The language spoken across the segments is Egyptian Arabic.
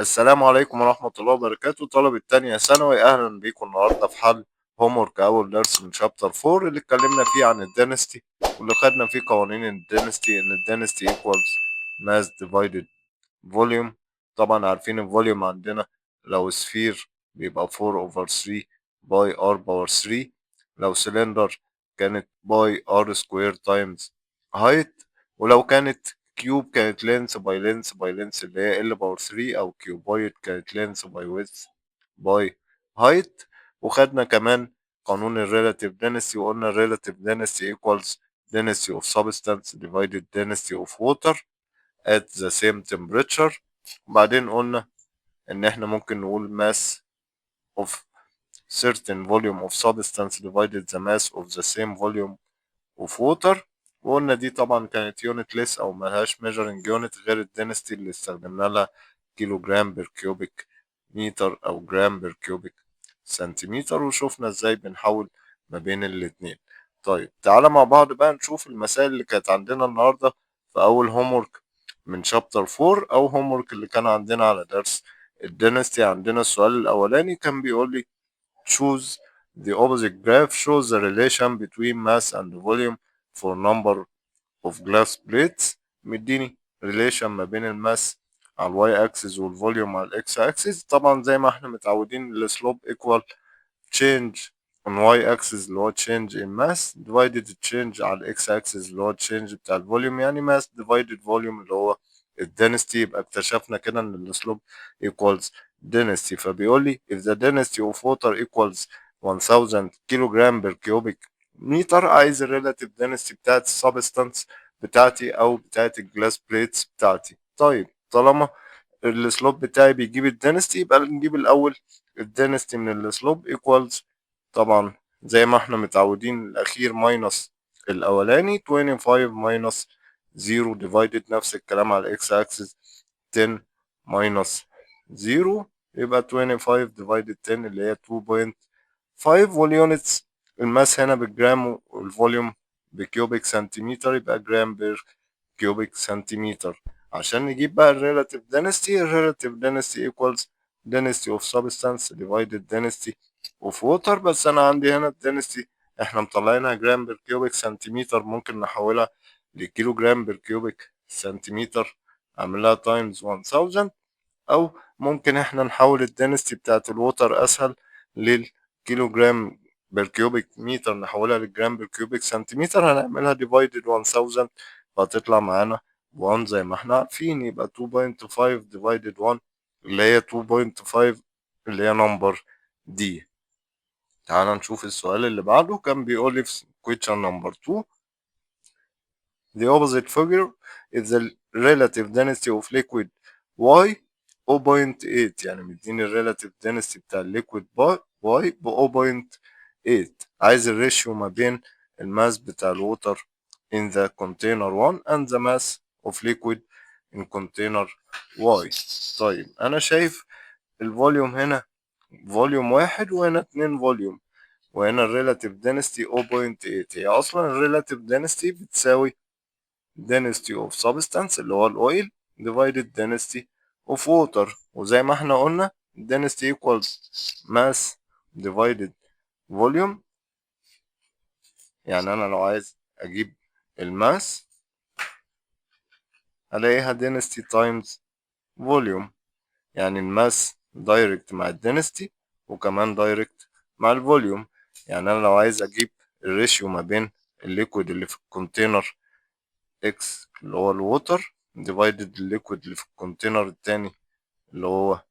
السلام عليكم ورحمة الله وبركاته، طلبة تانية ثانوي. أهلا بيكم النهاردة في حل homework أول درس من chapter 4 اللي اتكلمنا فيه عن ال density، واللي خدنا فيه قوانين ال density، إن ال density equals mass divided volume. طبعا عارفين ال volume عندنا لو sphere بيبقى 4 over 3 pi r power 3، لو سلندر كانت pi r square times height، ولو كانت cube كانت length by length by length اللي هي L power 3، او cuboid كانت length by width by height. وخدنا كمان قانون ال relative density، وقلنا ال relative density equals density of substance divided density of water at the same temperature. وبعدين قلنا ان احنا ممكن نقول mass of certain volume of substance divided the mass of the same volume of water. وقلنا دي طبعا كانت unitless او ملهاش measuring unit غير ال density اللي استخدمنا لها كيلو جرام per cubic meter او gram per cubic centimeter، وشوفنا ازاي بنحول ما بين الاتنين. طيب، تعالى مع بعض بقى نشوف المسائل اللي كانت عندنا النهارده في اول homework من chapter 4 او homework اللي كان عندنا على درس ال density. عندنا السؤال الاولاني كان بيقول لي: choose the opposite graph shows the relation between mass and volume for number of glass plates. مديني relation ما بين ال mass على ال y axis وال volume على ال x axis. طبعا زي ما احنا متعودين، ال slope equal change on y axis اللي هو change in mass divided change على ال x axis اللي هو change بتاع ال volume، يعني mass divided volume اللي هو ال density. يبقى اكتشفنا كده ان ال slope equals density. فبيقول لي: if the density of water equals 1000 kilogram per cubic meter، عايز ال relative density بتاعت ال substance بتاعتي او بتاعت ال glass plates بتاعتي. طيب، طالما ال slope بتاعي بيجيب ال density، يبقى نجيب الاول ال density من ال slope. equals طبعا زي ما احنا متعودين، الاخير minus الاولاني، 25 minus 0 divided نفس الكلام على ال x axis، 10 minus 0. يبقى 25 divided 10 اللي هي 2.5. وال units، ال mass هنا بالجرام وال volume ب cubic centimeter، يبقى gram per cubic centimeter. عشان نجيب بقى ال relative density، ال relative density equals density of substance divided density of water. بس انا عندي هنا ال density احنا مطلعينها gram per cubic centimeter، ممكن نحولها ل kilogram per cubic centimeter، اعملها times 1000، او ممكن احنا نحول ال density بتاعت ال water اسهل لل kilogram per cubic meter، نحولها لل gram per cubic centimeter، هنعملها divided 1000 فهتطلع معانا 1 زي ما احنا عارفين. يبقى 2.5 divided 1 اللي هي 2.5 اللي هي number D. تعال نشوف السؤال اللي بعده. كان بيقول لي في question number 2: the opposite figure is the relative density of liquid Y 0.8. يعني مديني ال relative density بتاع ال liquid Y ب 0.8، عايز ال ratio ما بين ال mass بتاع ال water in the container 1 and the mass of liquid in container Y. طيب، أنا شايف ال volume هنا volume واحد وهنا اتنين volume، وهنا ال relative density 0.8. هي أصلا ال relative density بتساوي density of substance اللي هو ال oil divided density of water. وزي ما احنا قلنا، density equals mass divided volume. يعني انا لو عايز اجيب ال mass الاقيها density times volume، يعني ال mass direct مع ال density وكمان direct مع ال volume. يعني انا لو عايز اجيب ال ratio ما بين ال liquid اللي في ال container X اللي هو ال water divided ال liquid اللي في ال container التاني اللي هو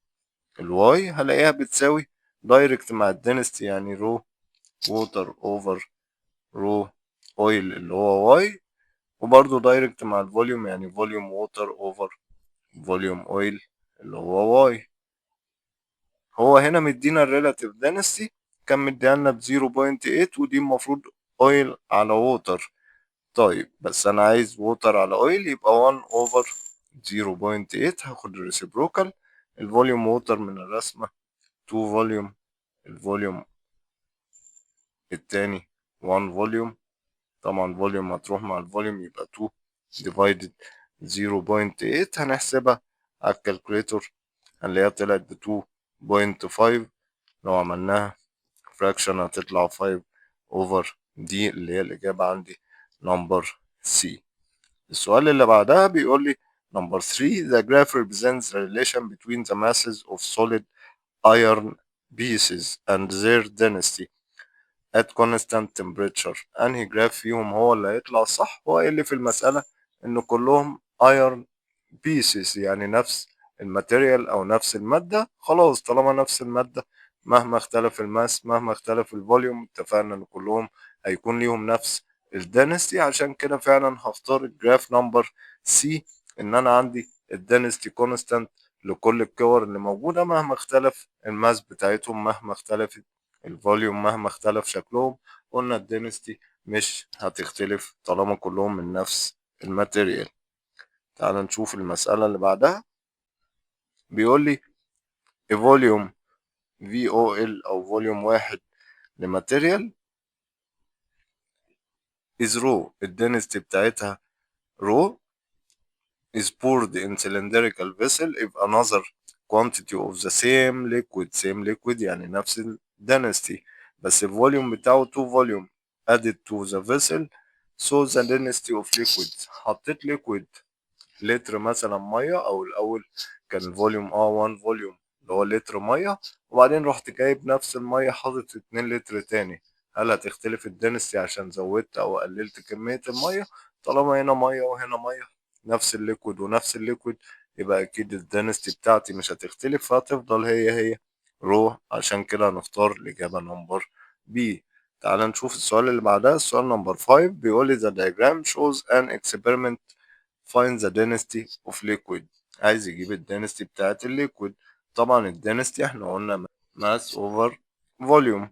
ال Y، هلاقيها بتساوي direct مع ال density، يعني rho water over rho oil اللي هو Y، وبرضه direct مع ال volume، يعني volume water over volume oil اللي هو Y. هو هنا مدينا ال relative density، كان مديها لنا ب 0.8، ودي المفروض oil على water. طيب، بس انا عايز water على oil، يبقى 1 over 0.8، هاخد ال reciprocal. ال volume water من الرسمة 2 volume، ال volume التاني 1 volume. طبعا volume هتروح مع ال volume، يبقى 2 divided 0.8. هنحسبها على ال calculator هنلاقيها طلعت ب 2.5. لو عملناها fraction هتطلع 5 over d، اللي هي الإجابة عندي number C. السؤال اللي بعدها بيقول لي number 3، the graph represents the relation between the masses of solid iron pieces and their density at constant temperature. انهي graph فيهم هو اللي هيطلع صح؟ هو قايل لي في المسألة ان كلهم iron pieces، يعني نفس ال material او نفس المادة. خلاص، طالما نفس المادة، مهما اختلف ال mass، مهما اختلف ال volume، اتفقنا ان كلهم هيكون ليهم نفس ال density. عشان كده فعلا هختار ال graph number C، ان انا عندي ال density constant لكل الكور اللي موجودة، مهما اختلف ال mass بتاعتهم، مهما اختلفت ال volume، مهما اختلف شكلهم. قلنا ال density مش هتختلف طالما كلهم من نفس ال material. تعال نشوف المسألة اللي بعدها. بيقول لي a volume VOL أو volume واحد ل material is rho، ال density بتاعتها rho، is poured in cylindrical vessel if another quantity of the same liquid، same liquid يعني نفس ال density، بس ال volume بتاعه 2 volume، added to the vessel، so the density of liquid. حطيت liquid لتر مثلا ميه، او الاول كان ال volume 1 volume اللي هو لتر ميه، وبعدين رحت جايب نفس الميه حاطط 2 لتر تاني. هل هتختلف ال density عشان زودت او قللت كمية المية؟ طالما هنا مية وهنا مية، نفس ال liquid ونفس ال liquid، يبقى اكيد ال density بتاعتي مش هتختلف، فهتفضل هي هي rho. عشان كده هنختار الإجابة number B. تعال نشوف السؤال اللي بعدها. السؤال number 5 بيقول لي the diagram shows an experiment، find the density of liquid. عايز يجيب ال density بتاعت ال liquid. طبعا ال density احنا قلنا mass over volume.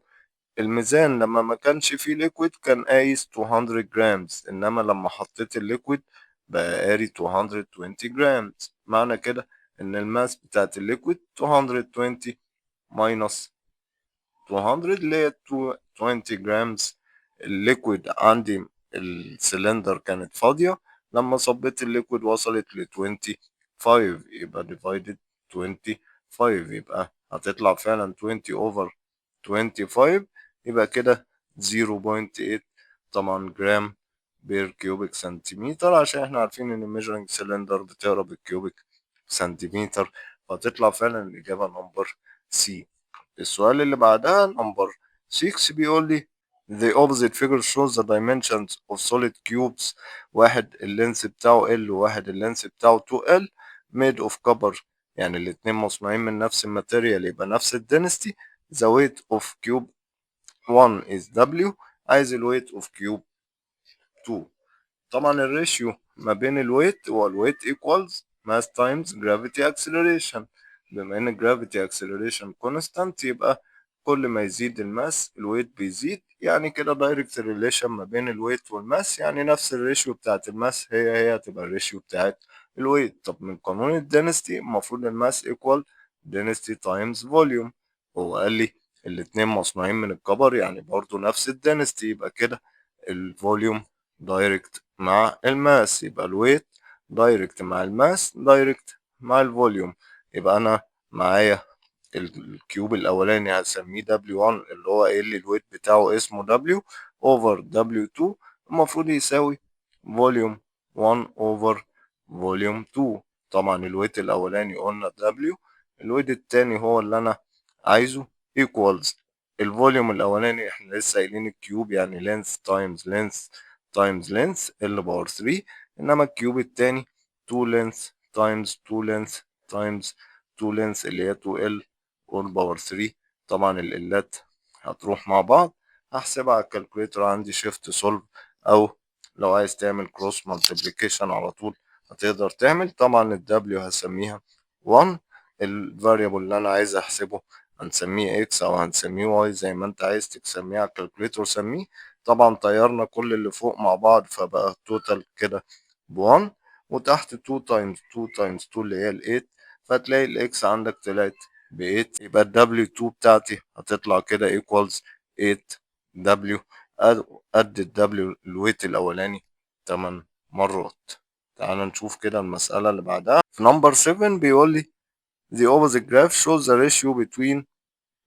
الميزان لما ما كانش فيه liquid كان قايس 200 grams، انما لما حطيت ال liquid بقى قاري 220 grams. معنى كده ان ال mass بتاعت ال liquid 220 minus 200، اللي هي 20 grams. ال liquid عندي، السلندر كانت فاضية، لما صبيت ال liquid وصلت ل 25، يبقى divided 25، يبقى هتطلع فعلا 20 over 25، يبقى كده 0.8 طبعا gram per cubic centimeter، عشان احنا عارفين ان measuring cylinder بتقرا بال cubic centimeter، فتطلع فعلا الإجابة number C. السؤال اللي بعدها number 6 بيقول لي the opposite figure shows the dimensions of solid cubes، واحد ال length بتاعه L وواحد ال length بتاعه 2L، made of copper، يعني الاتنين مصنوعين من نفس ال material، يبقى نفس ال density. the weight of cube 1 is W، عايز ال weight of cube 2. طبعا ال ratio ما بين ال weight هو ال weight equals mass times gravity acceleration. بما ان gravity acceleration constant، يبقى كل ما يزيد ال mass ال weight بيزيد، يعني كده direct relation ما بين ال weight وال mass، يعني نفس ال ratio بتاعت ال mass هي هي هتبقى ال ratio بتاعت ال weight. طب من قانون ال density المفروض ال mass equal density times volume. هو قال لي الاتنين مصنوعين من ال copper، يعني برضو نفس ال density، يبقى كده ال volume direct مع ال mass، يبقى ال weight direct مع ال mass direct مع ال volume. يبقى انا معايا ال cube الاولاني هسميه W1، اللي هو قايل لي ال weight بتاعه اسمه W، over W2، المفروض يساوي volume 1 over volume 2. طبعا ال weight الاولاني قلنا W، ال weight التاني هو اللي انا عايزه، equals ال volume الاولاني، احنا لسه قايلين ال cube يعني length times length times length، L power 3، انما ال cube التاني 2 length times 2 length times 2 length، اللي هي 2L all power 3. طبعا ال L ات هتروح مع بعض. هحسبها على ال calculator عندي shift solve، او لو عايز تعمل cross multiplication على طول هتقدر تعمل. طبعا ال W هسميها 1، ال variable اللي انا عايز احسبه هنسميه X او هنسميه Y، زي ما انت عايز تسميه على ال calculator سميه. طبعا طيرنا كل اللي فوق مع بعض، فبقى ال total كده ب 1، وتحت 2 times 2 times 2 اللي هي ال 8، فتلاقي ال X عندك طلعت ب 8. يبقى ال W2 بتاعتي هتطلع كده equals 8 W، قد ال W ال weight الأولاني 8 مرات. تعال نشوف كده المسألة اللي بعدها. في number 7 بيقول لي The opposite graph shows the ratio between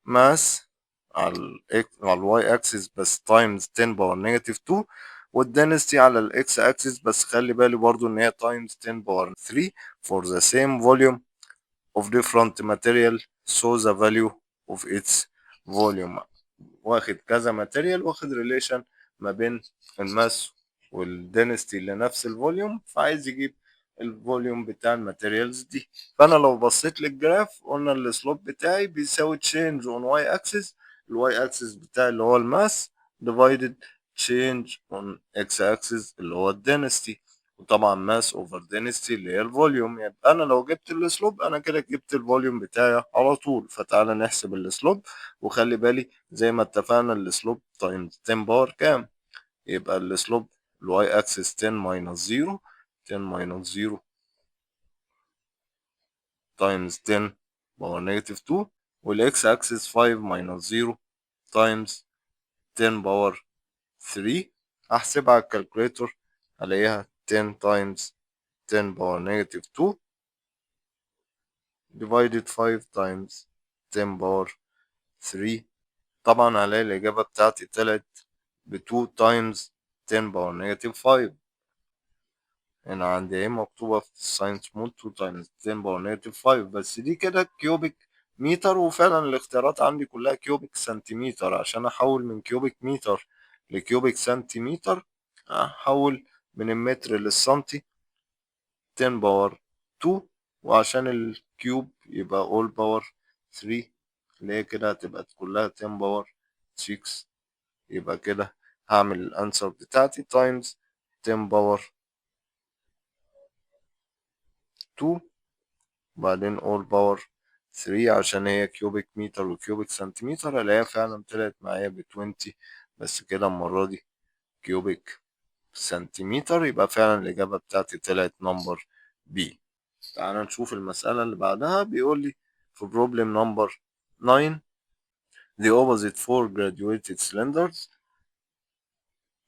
mass على ال y axis بس times 10 power negative 2، وال density على ال x axis، بس خلي بالي برضو ان هي times 10 power 3 for the same volume of different material، so the value of its volume. واخد كذا material، واخد relation ما بين ال mass وال density لنفس ال volume، فعايز يجيب ال volume بتاع ال materials دي. فانا لو بصيت لل graph، قلنا ال slope بتاعي بيساوي change on y axis، ال y axis بتاعي اللي هو ال mass، divided change on x axis اللي هو ال density، وطبعا mass over density اللي هي ال volume. يبقى انا لو جبت ال slope، انا كده جبت ال volume بتاعي على طول. فتعالى نحسب ال slope، وخلي بالي زي ما اتفقنا ال slope times 10 power كام؟ يبقى ال slope ال y axis 10 minus 0، 10 minus 0 times 10 power negative 2، وال x axis 5 minus 0 times 10 power 3. احسبها على ال calculator، الاقيها 10 times 10 power negative 2 divided 5 times 10 power 3. طبعا هلاقي الإجابة بتاعتي طلعت ب 2 times 10 power negative 5. هنا عندي اهي مكتوبة في ال science mode 2 times 10 power negative 5، بس دي كده cubic meter، وفعلا الاختيارات عندي كلها cubic centimeter. عشان أحول من cubic meter ل cubic centimeter، أحول من المتر للسنتي 10 power 2، وعشان ال cube يبقى all power 3، اللي هي كده هتبقى كلها 10 power 6. يبقى كده هعمل ال answer بتاعتي times 10 power 2 وبعدين all power 3، عشان هي cubic meter و cubic centimeter. الاقيها فعلا طلعت معايا ب 20، بس كده المرة دي cubic centimeter. يبقى فعلا الإجابة بتاعتي طلعت number B. تعالى نشوف المسألة اللي بعدها. بيقول لي في problem number 9: the opposite four graduated cylinders،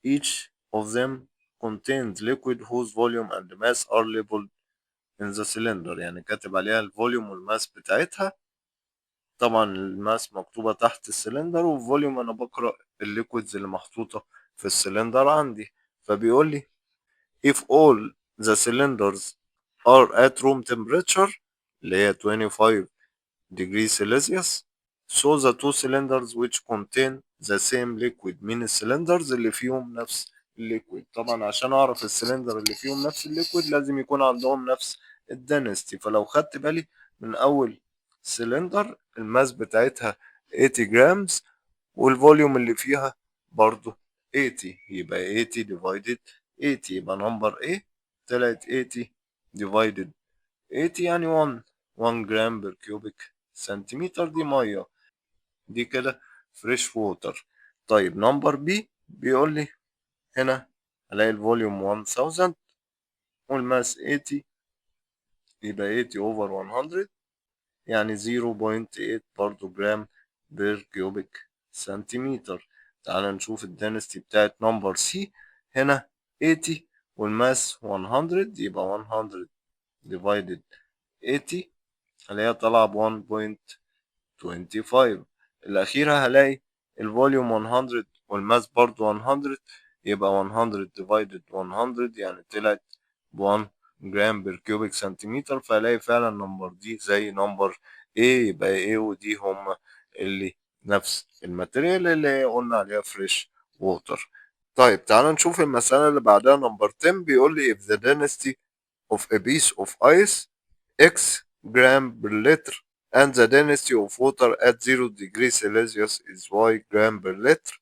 each of them contains liquid whose volume and mass are labeled in the cylinder. يعني كاتب عليها ال volume وال mass بتاعتها. طبعا ال mass مكتوبة تحت ال cylinder، وال volume أنا بقرأ ال liquids اللي محطوطة في السلندر عندي. فبيقول لي if all the cylinders are at room temperature اللي هي 25 degrees Celsius، so the two cylinders which contain the same liquid. مين ال cylinders اللي فيهم نفس ال liquid؟ طبعا عشان اعرف السلندر اللي فيهم نفس ال liquid، لازم يكون عندهم نفس ال density. فلو خدت بالي من اول cylinder، ال mass بتاعتها 80 grams، وال volume اللي فيها برضو 80، يبقى 80 divided 80. يبقى number A طلعت 80 divided 80، يعني 1 1 gram per cubic centimeter. دي ميه، دي كده fresh water. طيب، number B بيقول لي هنا هلاقي ال volume 1000 وال mass 80، يبقى 80 over 100، يعني 0.8 برضو gram per cubic centimeter. تعال نشوف ال density بتاعت number C. هنا 80 وال mass 100، يبقى 100 divided 80، هلاقيها طالعة ب 1.25. الأخيرة هلاقي ال volume 100 وال mass برضو 100، يبقى 100 divided 100، يعني طلعت ب 1 gram per cubic centimeter. فالاقي فعلا number D زي number A، يبقى A و D هما اللي نفس ال material اللي قلنا عليها fresh water. طيب، تعال نشوف المسألة اللي بعدها number 10. بيقول لي if the density of a piece of ice x gram per liter and the density of water at 0 degrees Celsius is y gram per liter،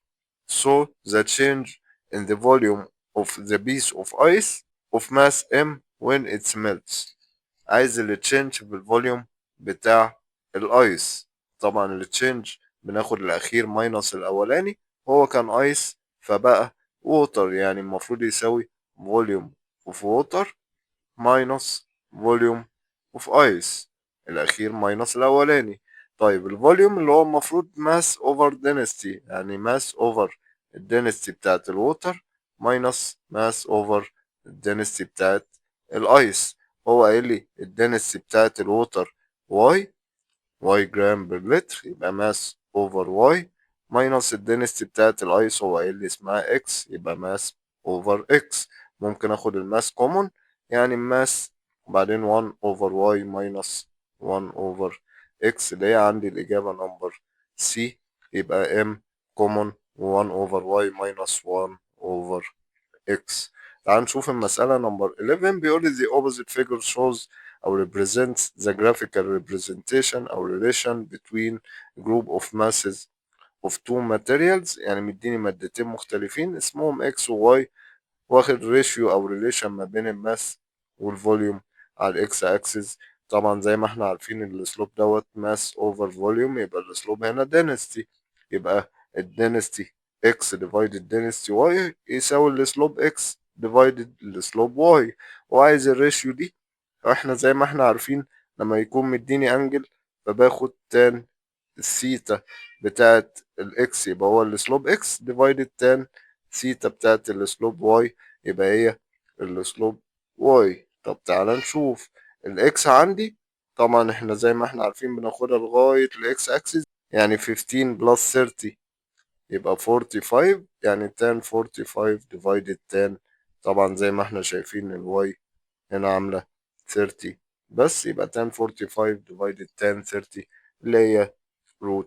so the change in the volume of the piece of ice of mass m when it melts. عايز ال change بال volume بتاع ال ice. طبعا ال change بناخد الاخير minus الاولاني. هو كان ice فبقى water، يعني المفروض يساوي volume of water minus volume of ice، الاخير minus الاولاني. طيب، ال volume اللي هو المفروض mass over density، يعني mass over ال density بتاعت ال water minus mass over ال density بتاعت ال ice. هو قايل لي ال density بتاعت ال water y، y gram per liter، يبقى mass over y minus ال density بتاعت ال ice هو قايل لي اسمها x، يبقى mass over x. ممكن اخد ال mass common، يعني ال mass وبعدين 1 over y minus 1 over x، اللي هي عندي الإجابة number C. يبقى m common 1 over y minus 1 over x. تعال نشوف المسألة number 11. بيقول لي the opposite figure shows أو represents the graphical representation أو relation between group of masses of two materials. يعني مديني مادتين مختلفين اسمهم x و y، واخد ratio أو relation ما بين ال mass وال volume على ال x axis. طبعا زي ما احنا عارفين ال slope دوت mass over volume، يبقى ال slope هنا density، يبقى ال density x divided density y يساوي ال slope x divided ال slope y. وعايز ال ratio دي. احنا زي ما احنا عارفين لما يكون مديني angle فباخد tan ال theta بتاعت ال x، يبقى هو ال slope x divided tan theta بتاعت ال slope y، يبقى هي ال slope y. طب تعالى نشوف ال x عندي. طبعا احنا زي ما احنا عارفين بناخدها لغاية ال x axis، يعني 15 plus 30 يبقى 45، يعني tan 45 divided tan، طبعا زي ما احنا شايفين ال y هنا عاملة 30 بس، يبقى tan 45 divided tan 30 اللي هي root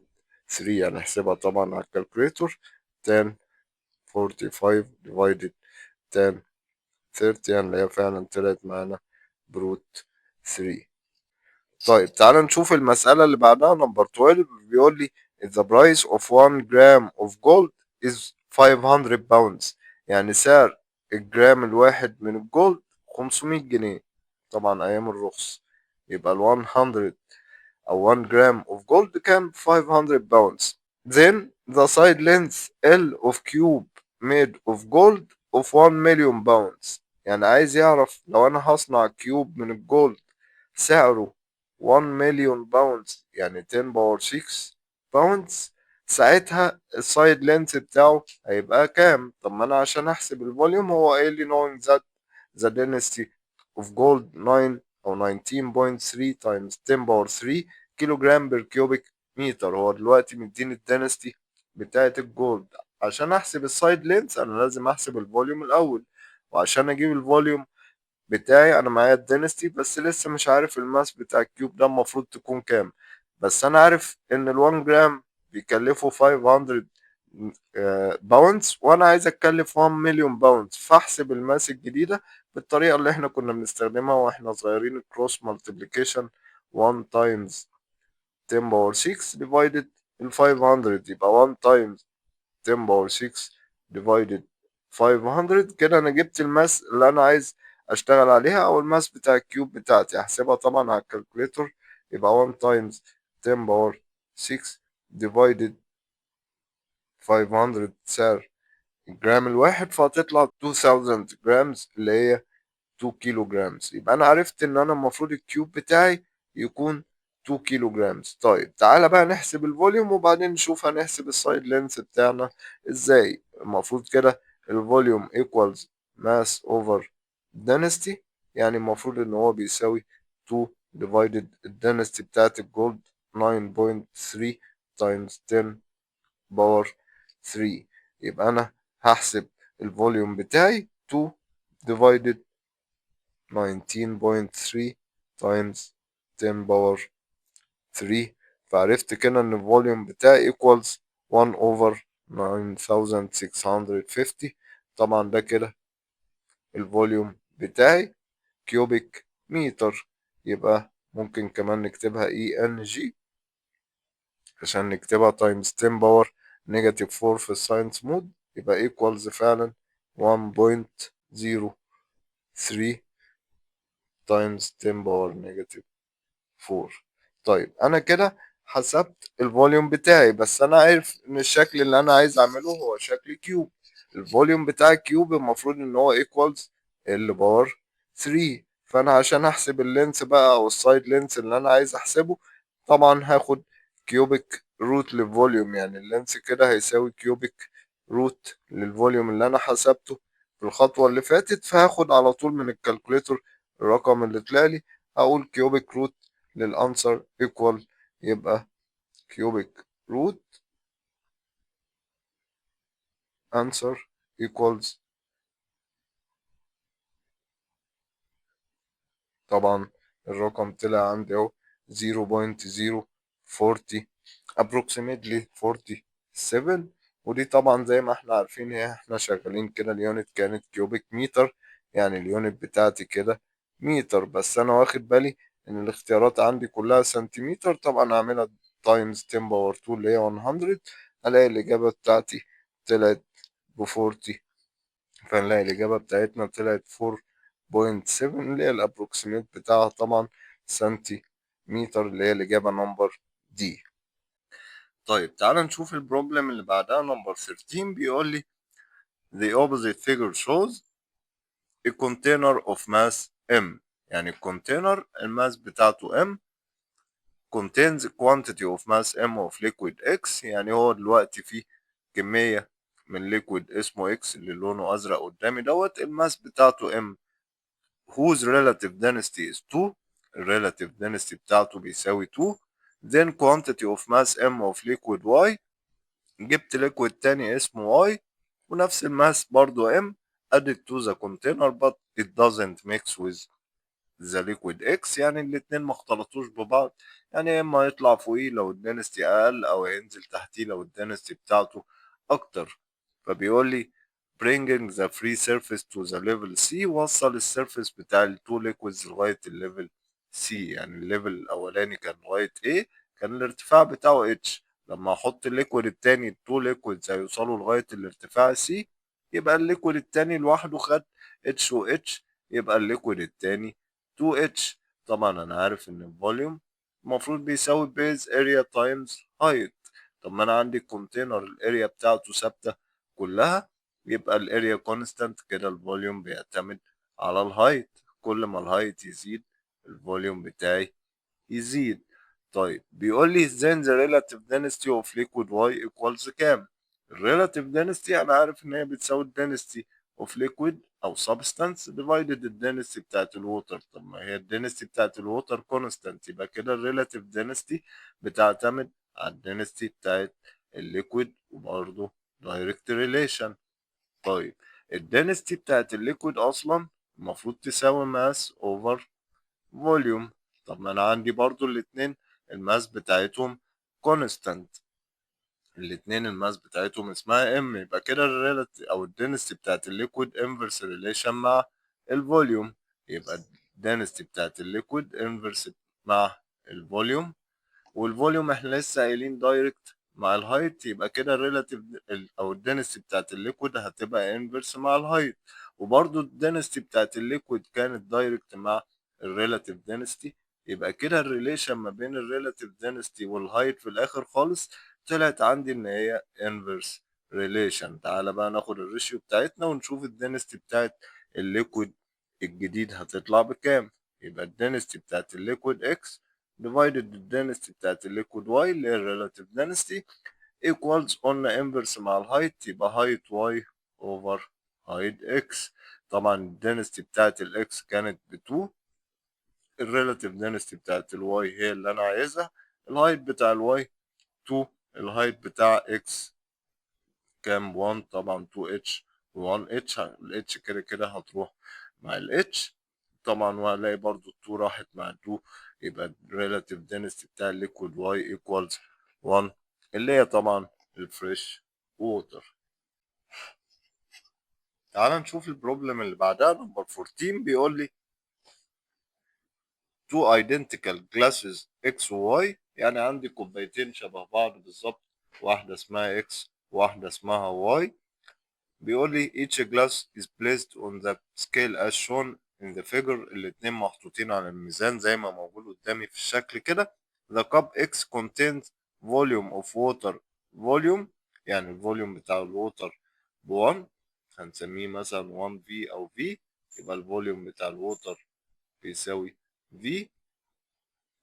3. يعني احسبها طبعا على ال calculator، tan 45 divided tan 30، يعني اللي هي فعلا طلعت معانا ب root 3. طيب تعال نشوف المسألة اللي بعدها number 12. بيقول لي if the price of 1 gram of gold is 500 pounds، يعني سعر الجرام الواحد من ال gold 500 جنيه، طبعا أيام الرخص، يبقى ال 100 أو 1 gram of gold كام؟ 500 pounds. Then the side length L of cube made of gold of 1 million pounds. يعني عايز يعرف لو أنا هصنع cube من ال gold سعره 1 million pounds، يعني 10 power 6 pounds، ساعتها ال side length بتاعه هيبقى كام؟ طب ما انا عشان احسب ال volume هو قايل لي knowing that the density of gold 9 او 19.3 times 10 power 3 kilogram per cubic meter. هو دلوقتي مديني ال density بتاعت ال gold. عشان احسب ال side length انا لازم احسب ال volume الاول، وعشان اجيب ال volume بتاعي انا معايا ال density بس لسه مش عارف ال mass بتاع ال cube ده المفروض تكون كام. بس انا عارف ان ال1 جرام بيكلفه 500 pounds، وانا عايز اتكلف 1 million pounds، فاحسب ال mass الجديده بالطريقه اللي احنا كنا بنستخدمها واحنا صغيرين، ال cross multiplication، 1 times 10 power 6 divided ال 500، يبقى 1 times 10 power 6 divided 500. كده انا جبت ال mass اللي انا عايز اشتغل عليها او ال mass بتاع ال cube بتاعتي. احسبها طبعا على ال calculator، يبقى 1 times 10 power 6 divided 500 سعر الجرام الواحد، فهتطلع 2000 grams اللي هي 2 kilograms. يبقى انا عرفت ان انا المفروض ال cube بتاعي يكون 2 kilograms. طيب تعالى بقى نحسب ال volume وبعدين نشوف هنحسب ال side length بتاعنا ازاي. المفروض كده ال volume equals mass over density، يعني المفروض ان هو بيساوي 2 divided ال density بتاعت ال gold 9.3 times 10 power 3. يبقى انا هحسب ال volume بتاعي 2 divided 19.3 times 10 power 3. فعرفت كده ان ال volume بتاعي equals 1 over 9650. طبعا ده كده ال volume بتاعي cubic meter، يبقى ممكن كمان نكتبها ENG عشان نكتبها times 10 power negative 4 في ال science mode، يبقى equals فعلا 1.03 times 10 power negative 4. طيب انا كده حسبت ال volume بتاعي، بس انا عارف ان الشكل اللي انا عايز اعمله هو شكل cube. ال volume بتاع ال cube المفروض ان هو equals L power 3. فانا عشان احسب ال length بقى او ال side length اللي انا عايز احسبه، طبعا هاخد cubic root لل volume، يعني ال length كده هيساوي cubic root لل volume اللي انا حسبته في الخطوة اللي فاتت. فهاخد على طول من ال calculator الرقم اللي طلع لي، هقول cubic root لل answer equal، يبقى cubic root answer equals طبعا الرقم طلع عندي اهو 0.040 approximately 47. ودي طبعا زي ما احنا عارفين هي احنا شغالين كده ال unit كانت cubic meter، يعني ال unit بتاعتي كده متر، بس انا واخد بالي ان الاختيارات عندي كلها سنتيمتر، طبعا هعملها times 10 power 2 اللي هي 100، الاقي الاجابه بتاعتي طلعت ب 40، فنلاقي الاجابه بتاعتنا طلعت 4.7 اللي هي ال approximate بتاعها طبعا سنتيمتر اللي هي الاجابه number D. طيب تعال نشوف ال problem اللي بعدها number 13. بيقول لي the opposite figure shows a container of mass M، يعني ال container ال mass بتاعته M contains quantity of mass M of liquid X، يعني هو دلوقتي فيه كمية من liquid اسمه X اللي لونه أزرق قدامي دوت، ال mass بتاعته M whose relative density is 2، relative density بتاعته بيساوي 2، then quantity of mass M of liquid Y، جبت liquid تاني اسمه Y ونفس ال mass برضو M added to the container but it doesn't mix with the liquid X، يعني الاتنين ما اختلطوش ببعض، يعني يا اما يطلع فوقيه لو ال density اقل او ينزل تحتيه لو ال density بتاعته اكتر. فبيقول لي bringing the free surface to the level C، وصل ال surface بتاع ال two liquids لغاية ال level C، يعني ال level الأولاني كان لغاية A كان الارتفاع بتاعه H، لما أحط ال liquid التاني ال two liquids هيوصلوا لغاية الارتفاع C، يبقى ال liquid التاني لوحده خد H و H، يبقى ال liquid التاني 2H. طبعا أنا عارف إن ال volume المفروض بيساوي base area times height، طب ما أنا عندي ال container ال area بتاعته ثابتة كلها، يبقى ال area constant، كده ال volume بيعتمد على ال height، كل ما ال height يزيد ال volume بتاعي يزيد. طيب بيقول لي then the relative density of liquid Y equals كام؟ ال relative density انا عارف ان هي بتساوي density of liquid او substance divided the density بتاعت ال water. طب ما هي density بتاعت ال water constant، يبقى كده ال relative density بتعتمد على density بتاعت ال liquid وبرضه direct relation. طيب ال density بتاعت ال liquid اصلا المفروض تساوي mass over volume، طب ما انا عندي برضو الاتنين ال mass بتاعتهم constant، الاتنين ال mass بتاعتهم اسمها M، يبقى كده ال relative او ال density بتاعت ال liquid inverse relation مع ال volume، يبقى ال density بتاعت ال liquid inverse مع ال volume، وال volume احنا لسه قايلين direct مع ال height، يبقى كده ال relative او ال density بتاعت ال liquid هتبقى inverse مع ال height، وبرده ال density بتاعت ال liquid كانت direct مع ال relative density، يبقى كده ال relation ما بين ال relative density وال height في الاخر خالص طلعت عندي ان هي inverse relation. تعالى بقى ناخد ال ratio بتاعتنا ونشوف ال density بتاعت ال liquid الجديد هتطلع بكام. يبقى ال density بتاعت ال liquid X divided ال density بتاعت ال liquid Y اللي هي ال relative density equals قلنا inverse مع ال height، يبقى height Y over height X. طبعا ال density بتاعت ال X كانت ب 2، ال relative density بتاعت ال Y هي اللي انا عايزها، ال height بتاع ال Y 2، ال height بتاع X كام؟ 1، طبعا 2 H 1 H، ال H كده كده هتروح مع ال H طبعا، وهلاقي برضو ال 2 راحت مع 2، يبقى ال relative density بتاع ال liquid Y equals 1 اللي هي طبعا ال fresh water. تعال نشوف ال problem اللي بعدها number 14. بيقول لي two identical glasses X و Y، يعني عندي كوبايتين شبه بعض بالظبط، واحدة اسمها X وواحدة اسمها Y. بيقول لي each glass is placed on the scale as shown in the figure، الاتنين محطوطين على الميزان زي ما موجود قدامي في الشكل كده. The cup X contains volume of water volume، يعني ال volume بتاع ال water ب 1، هنسميه مثلا 1 V أو V، يبقى ال volume بتاع ال water بيساوي V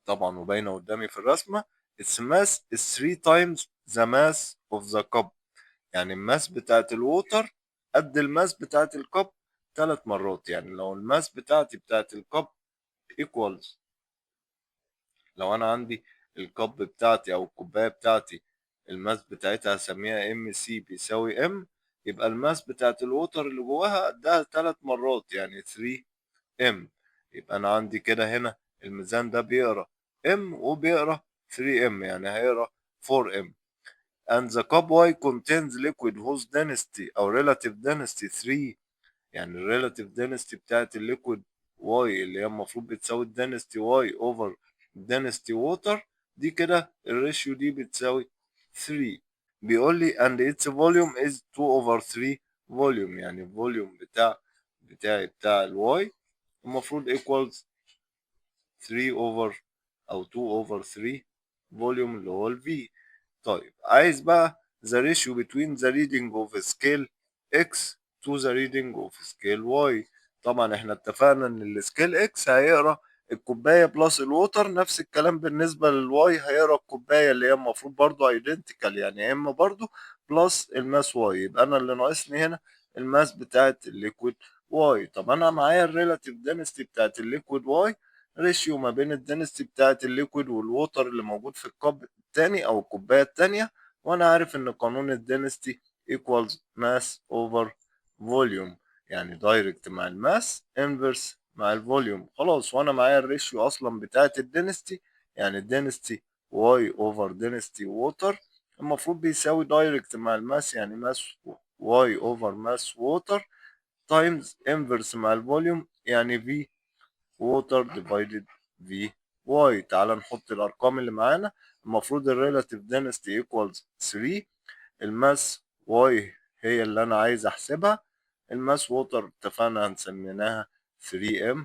طبعا وباينة قدامي في الرسمة. Its mass is 3 times the mass of the cup، يعني ال mass بتاعت ال water قد ال mass بتاعت ال cup 3 مرات، يعني لو ال mass بتاعتي بتاعت ال cup equals لو انا عندي ال cup بتاعتي او الكوبايه بتاعتي ال mass بتاعتها هسميها M C بيساوي M، يبقى ال mass بتاعت ال water اللي جواها قدها 3 مرات، يعني 3 M. يبقى انا عندي كده هنا الميزان ده بيقرا M وبيقرا 3 M، يعني هيقرا 4 M. and the cup Y contains liquid whose density أو relative density 3، يعني ال relative density بتاعت ال liquid Y اللي هي المفروض بتساوي density Y over density water، دي كده ال ratio دي بتساوي 3. بيقول لي and its volume is 2 over 3 volume، يعني ال volume بتاعي بتاع ال Y المفروض equals 3 over أو 2 over 3 volume اللي هو ال V. طيب، عايز بقى the ratio between the reading of scale X to the reading of scale Y. طبعا احنا اتفقنا ان ال scale X هيقرا الكوبايه plus ال water، نفس الكلام بالنسبه لل Y، هيقرا الكوبايه اللي هي المفروض برضو identical، يعني M برضو plus ال mass Y. يبقى انا اللي ناقصني هنا ال mass بتاعت ال liquid Y. طب انا معايا ال relative density بتاعت ال liquid Y، ratio ما بين ال density بتاعت ال liquid وال water اللي موجود في ال cup التاني او الكوبايه التانية، وانا عارف ان قانون ال density equals mass over volume، يعني direct مع ال mass، inverse مع ال volume. خلاص، وانا معايا ال ratio اصلا بتاعت ال density، يعني ال density Y over density water المفروض بيساوي direct مع ال mass، يعني mass Y over mass water، times inverse مع ال volume، يعني V water divided V Y. تعال نحط الارقام اللي معانا. المفروض ال relative density equals 3، ال mass Y هي اللي انا عايز احسبها، ال mass water اتفقنا هنسميناها 3M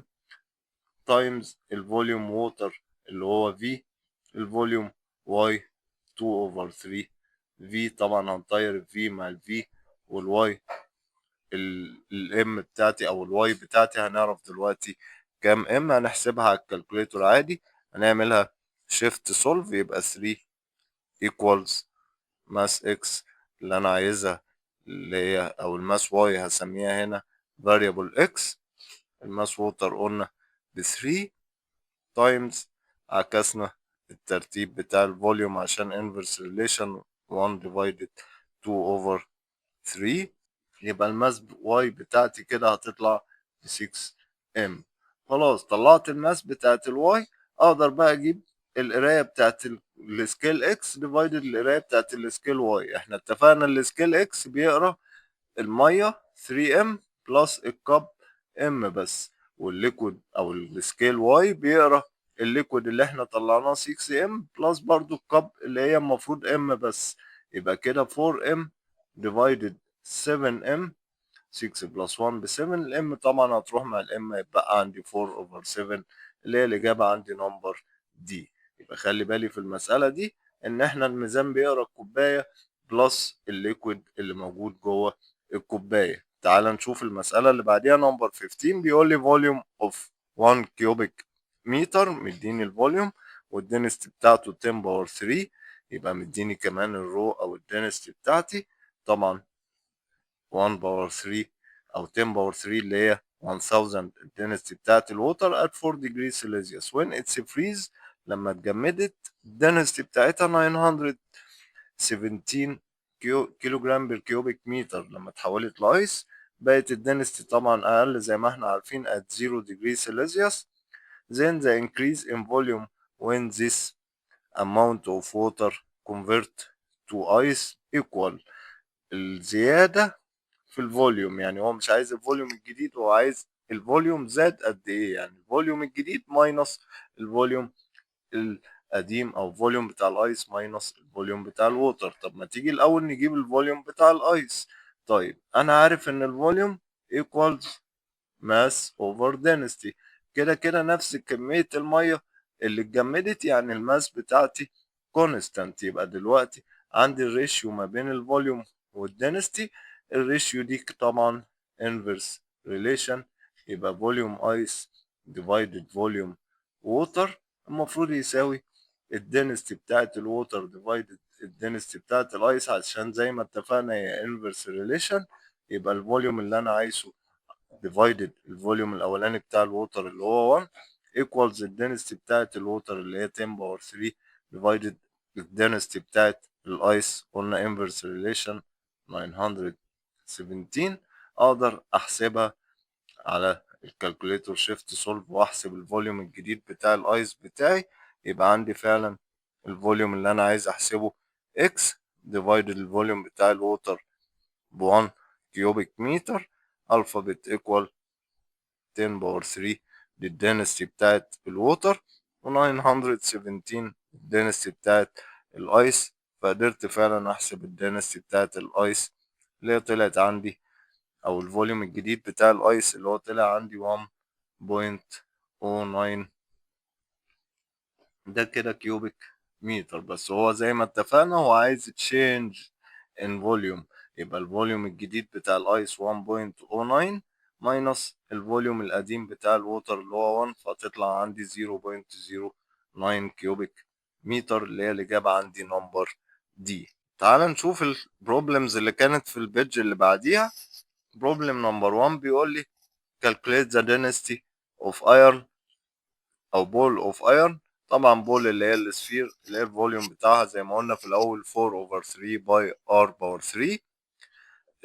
times ال volume water اللي هو V، ال volume Y 2 over 3 V. طبعا هنطير ال V مع ال V وال Y، ال M بتاعتي او ال Y بتاعتي هنعرف دلوقتي كام M، هنحسبها على ال calculator عادي، هنعملها shift solve. يبقى 3 equals mass x اللي انا عايزها اللي هي او ال mass Y هسميها هنا variable x، ال mass water قلنا ب 3، times عكسنا الترتيب بتاع ال volume عشان inverse relation، 1 divided 2 over 3. يبقى ال mass Y بتاعتي كده هتطلع ب 6 M. خلاص، طلعت ال mass بتاعت ال Y، اقدر بقى اجيب القرايه بتاعت ال scale X divided القرايه بتاعت ال scale Y. احنا اتفقنا ال scale X بيقرا الميه 3 M plus ال cup M بس، وال liquid او ال scale Y بيقرا ال liquid اللي احنا طلعناه 6 M plus برضو ال cup اللي هي المفروض M بس. يبقى كده 4 M divided 7 M، 6 plus 1 ب 7، ال M طبعا هتروح مع ال M، يبقى عندي 4 over 7 اللي هي الاجابه عندي number D. يبقى خلي بالي في المساله دي ان احنا الميزان بيقرا الكوبايه plus ال liquid اللي موجود جوه الكوبايه. تعال نشوف المساله اللي بعديها، number 15. بيقول لي volume of 1 cubic meter، مديني ال volume وال density بتاعته 10 power 3، يبقى مديني كمان ال rho او ال density بتاعتي، طبعا 1 power 3 او 10 power 3 اللي هي 1000 ال density بتاعت ال water at 4 degree Celsius. when it's freeze، لما اتجمدت، ال density بتاعتها 917 kilogram per cubic meter. لما اتحولت ل ice بقت ال density طبعا اقل زي ما احنا عارفين at 0 degree Celsius. then the increase in volume when this amount of water convert to ice equal. الزيادة في ال volume، يعني هو مش عايز ال volume الجديد، هو عايز ال volume زاد قد ايه، يعني ال volume الجديد minus ال volume القديم او volume بتاع ال ice minus ال volume بتاع ال water. طب ما تيجي الاول نجيب ال volume بتاع ال ice. طيب، انا عارف ان ال volume equals mass over density. كده كده نفس كمية المية اللي اتجمدت، يعني ال mass بتاعتي constant. يبقى دلوقتي عندي ال ratio ما بين ال volume وال density، ال ratio دي طبعا inverse relation، يبقى volume ice divided volume water المفروض يساوي ال density بتاعت ال water divided ال density بتاعت ال ice، عشان زي ما اتفقنا هي inverse relation. يبقى ال volume اللي انا عايزه divided ال volume الاولاني بتاع ال water اللي هو 1. equals ال density بتاعت ال water اللي هي 10 power 3 divided ال density بتاعت ال ice، قلنا inverse relation 917. اقدر احسبها على ال calculator shift solve واحسب ال volume الجديد بتاع ال ice بتاعي. يبقى عندي فعلا ال volume اللي انا عايز احسبه x divided ال volume بتاع ال water ب 1 cubic meter، alpha بت equal 10 power 3 لل density بتاعت ال water و 917 ال density بتاعت ال ice. فقدرت فعلا احسب ال density بتاعت ال ice اللي هي طلعت عندي، او ال volume الجديد بتاع ال ice اللي هو طلع عندي 1.09 ده كده cubic meter. بس هو زي ما اتفقنا هو عايز change in volume، يبقى ال volume الجديد بتاع ال ice 1.09 minus ال volume القديم بتاع ال water اللي هو 1، فتطلع عندي 0.09 cubic meter اللي هي الإجابة عندي number D. تعال نشوف ال problems اللي كانت في ال page اللي بعديها. problem number 1 بيقول لي calculate the density of iron أو ball of iron. طبعا ball اللي هي ال sphere اللي هي ال volume بتاعها زي ما قلنا في الأول 4 over 3 pi r power 3،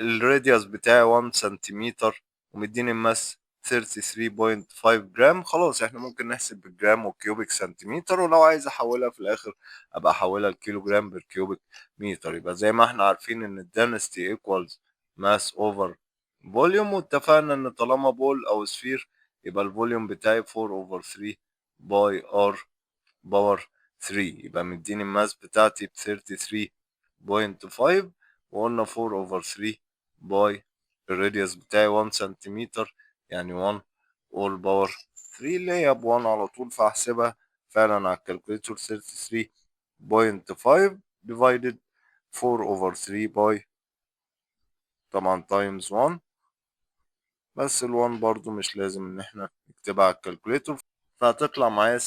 ال radius بتاعي 1 سنتيمتر ومديني ال mass 33.5 جرام. خلاص، احنا ممكن نحسب بالجرام وال cubic centimeter، ولو عايز احولها في الاخر ابقى احولها لكيلو جرام per cubic meter. يبقى زي ما احنا عارفين ان ال density equals mass over volume، واتفقنا ان طالما ball او sphere يبقى ال volume بتاعي 4 over 3 pi r power 3. يبقى مديني ال mass بتاعتي ب 33.5، وقلنا 4 over 3 pi ال radius بتاعي 1 سنتيمتر، يعني 1 all power 3 اللي هي ب 1 على طول. فاحسبها فعلا على ال calculator 33.5 divided 4 over 3 pi طبعا times 1، بس ال 1 برضو مش لازم ان احنا نكتبها على ال calculator، فهتطلع معايا 7.997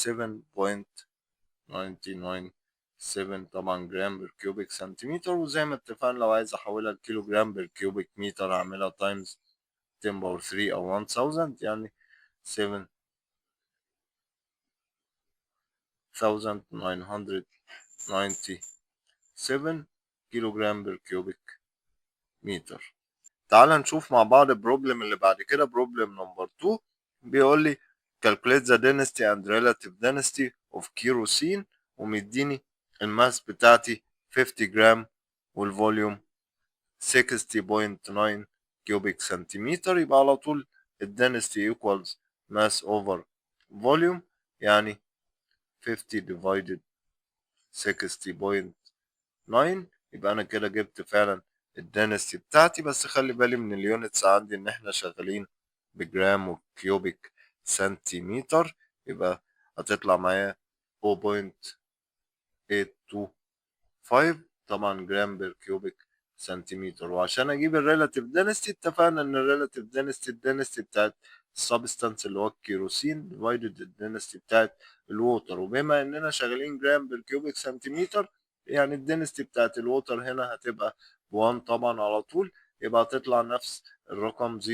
طبعا gram per cubic centimeter. وزي ما اتفقنا لو عايز احولها لكيلو جرام per cubic meter اعملها times 10 power 3 او 1000، يعني 7997 كيلو جرام per cubic meter. تعال نشوف مع بعض ال problem اللي بعد كده. problem number 2 بيقول لي calculate the density and relative density of kerosene، ومديني ال mass بتاعتي 50 جرام وال volume 60.9 cubic centimeter. يبقى على طول ال density equals mass over volume، يعني 50 divided 60.9. يبقى انا كده جبت فعلا ال density بتاعتي، بس خلي بالي من ال units عندي ان احنا شغالين بجرام و cubic centimeter. يبقى هتطلع معايا 0.825 طبعا gram per cubic centimeter. وعشان اجيب ال relative density اتفقنا ان ال relative density ال density بتاعت ال substance اللي هو ال kerosene divided ال density بتاعت ال water، وبما اننا شغالين gram per cubic centimeter يعني ال density بتاعت ال water هنا هتبقى 1 طبعا على طول، يبقى هتطلع نفس الرقم 0.825،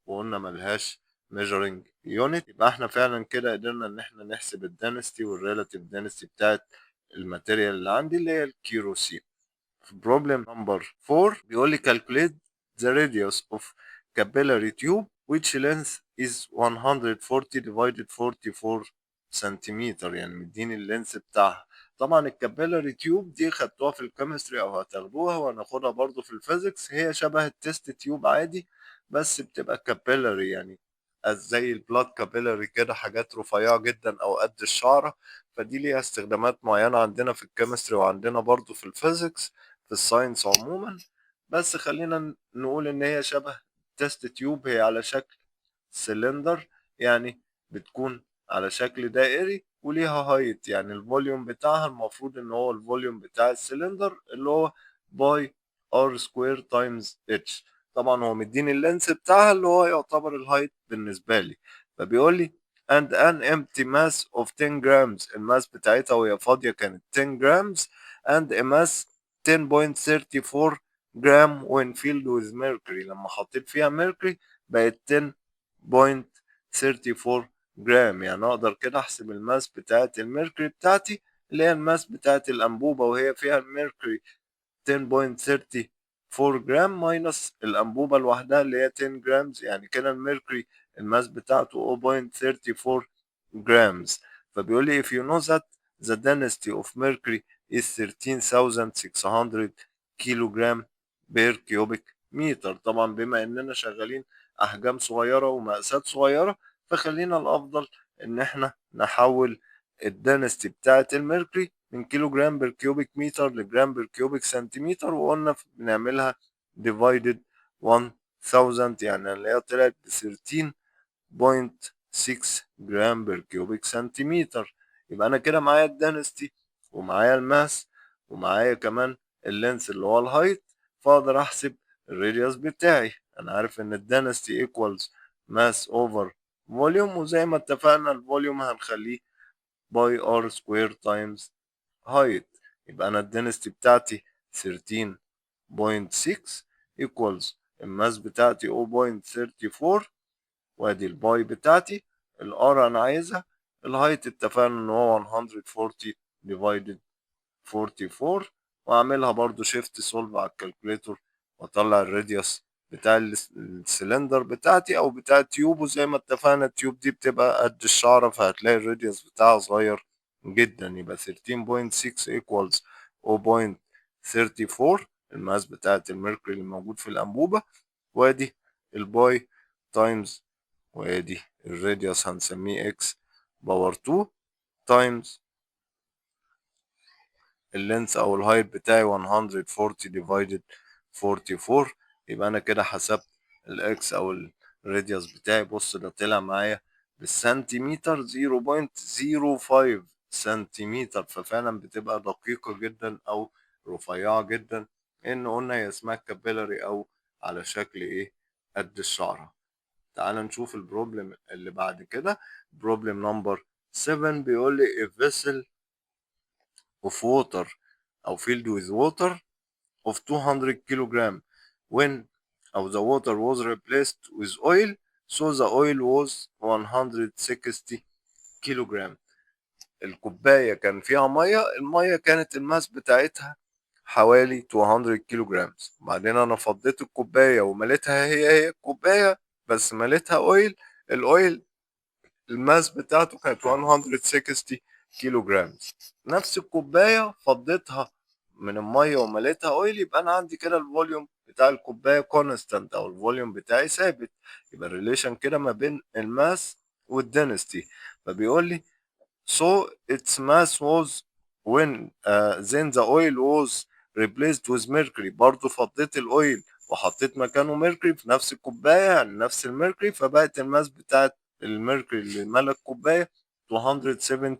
وقلنا ملهاش measuring unit. يبقى احنا فعلا كده قدرنا ان احنا نحسب ال density وال relative density بتاعت ال material اللي عندي اللي هي الكيروسين. في problem number 4 بيقول لي calculate the radius of capillary tube which length is 140 divided 44 سنتيمتر، يعني مديني ال length بتاعها. طبعا ال capillary tube دي خدتوها في ال chemistry او هتاخدوها وهناخدها برضو في ال physics، هي شبه ال test tube عادي بس بتبقى capillary، يعني زي ال blood capillary كده، حاجات رفيعة جدا او قد الشعرة. فدي ليها استخدامات معينة عندنا في ال chemistry وعندنا برضو في ال physics في ال science عموما. بس خلينا نقول ان هي شبه test tube، هي على شكل سلندر، يعني بتكون على شكل دائري وليها height، يعني ال volume بتاعها المفروض ان هو ال volume بتاع السلندر اللي هو pi r square times h. طبعا هو مديني ال length بتاعها اللي هو يعتبر ال height بالنسبة لي. فبيقول لي and an empty mass of 10 grams، ال mass بتاعتها وهي فاضية كانت 10 grams، and a mass 10.34 gram when filled with mercury، لما حطيت فيها mercury بقت 10.39 0.34 جرام. يعني اقدر كده احسب ال mass بتاعت ال mercury بتاعتي، اللي هي ال mass بتاعت الانبوبه وهي فيها ال mercury 10.34 جرام minus الانبوبه لوحدها اللي هي 10 grams. يعني كده ال mercury ال mass بتاعته 0.34 grams. فبيقول لي if you know that the density of mercury is 13,600 kilogram per cubic meter. طبعا بما اننا شغالين احجام صغيره ومقاسات صغيره، فخلينا الافضل ان احنا نحول ال density بتاعه ال mercury من kilogram per cubic meter ل gram per cubic centimeter، وقلنا بنعملها divided 1000، يعني اللي هي طلعت ب 13.6 gram per cubic centimeter. يبقى انا كده معايا ال density ومعايا ال mass ومعايا كمان ال length اللي هو ال height، فاقدر احسب ال radius بتاعي. انا عارف ان ال density equals mass over volume، وزي ما اتفقنا ال volume هنخليه pi r square times height. يبقى انا ال density بتاعتي 13.6 equals ال mass بتاعتي 0.34، وادي ال pi بتاعتي، ال r انا عايزها، ال height اتفقنا ان هو 140 divided 44، واعملها برضو shift solve على ال calculator واطلع ال radius بتاع السلندر بتاعتي او بتاع ال tube. وزي ما اتفقنا ال tube دي بتبقى قد الشعرة، فهتلاقي ال radius بتاعها صغير جدا. يبقى 13.6 equals 0.34 ال mass بتاعت ال mercury اللي موجود في الأنبوبة، وادي ال pi times، وادي ال radius هنسميه x power 2 times ال length او ال height بتاعي 140 divided 44. يبقى انا كده حسبت ال x او ال radius بتاعي. بص، ده طلع معايا بالسنتيمتر 0.05 سنتيمتر، ففعلا بتبقى دقيقة جدا او رفيعة جدا، ان قلنا هي اسمها capillary او على شكل ايه؟ قد الشعرة. تعال نشوف ال problem اللي بعد كده. problem number 7 بيقول لي a vessel of water أو filled with water of 200 kilogram when أو the water was replaced with oil, so the oil was 160 kilogram. الكوباية كان فيها مية، المية كانت ال mass بتاعتها حوالي 200 كيلو. بعدين انا فضيت الكوباية ومليتها، هي هي الكوباية بس مليتها oil، ال oil ال mass بتاعته كانت 160 كيلو جرام. نفس الكوباية فضيتها من المية ومليتها oil، يبقى انا عندي كده ال volume بتاع الكوباية constant او ال volume بتاعي ثابت. يبقى ال relation كده ما بين ال mass وال density. فبيقول لي so its mass was when then the oil was replaced with mercury. برضو فضيت ال oil وحطيت مكانه mercury في نفس الكوبايه، يعني نفس ال mercury، فبقت ال mass بتاعت ال mercury اللي ملى الكوبايه 270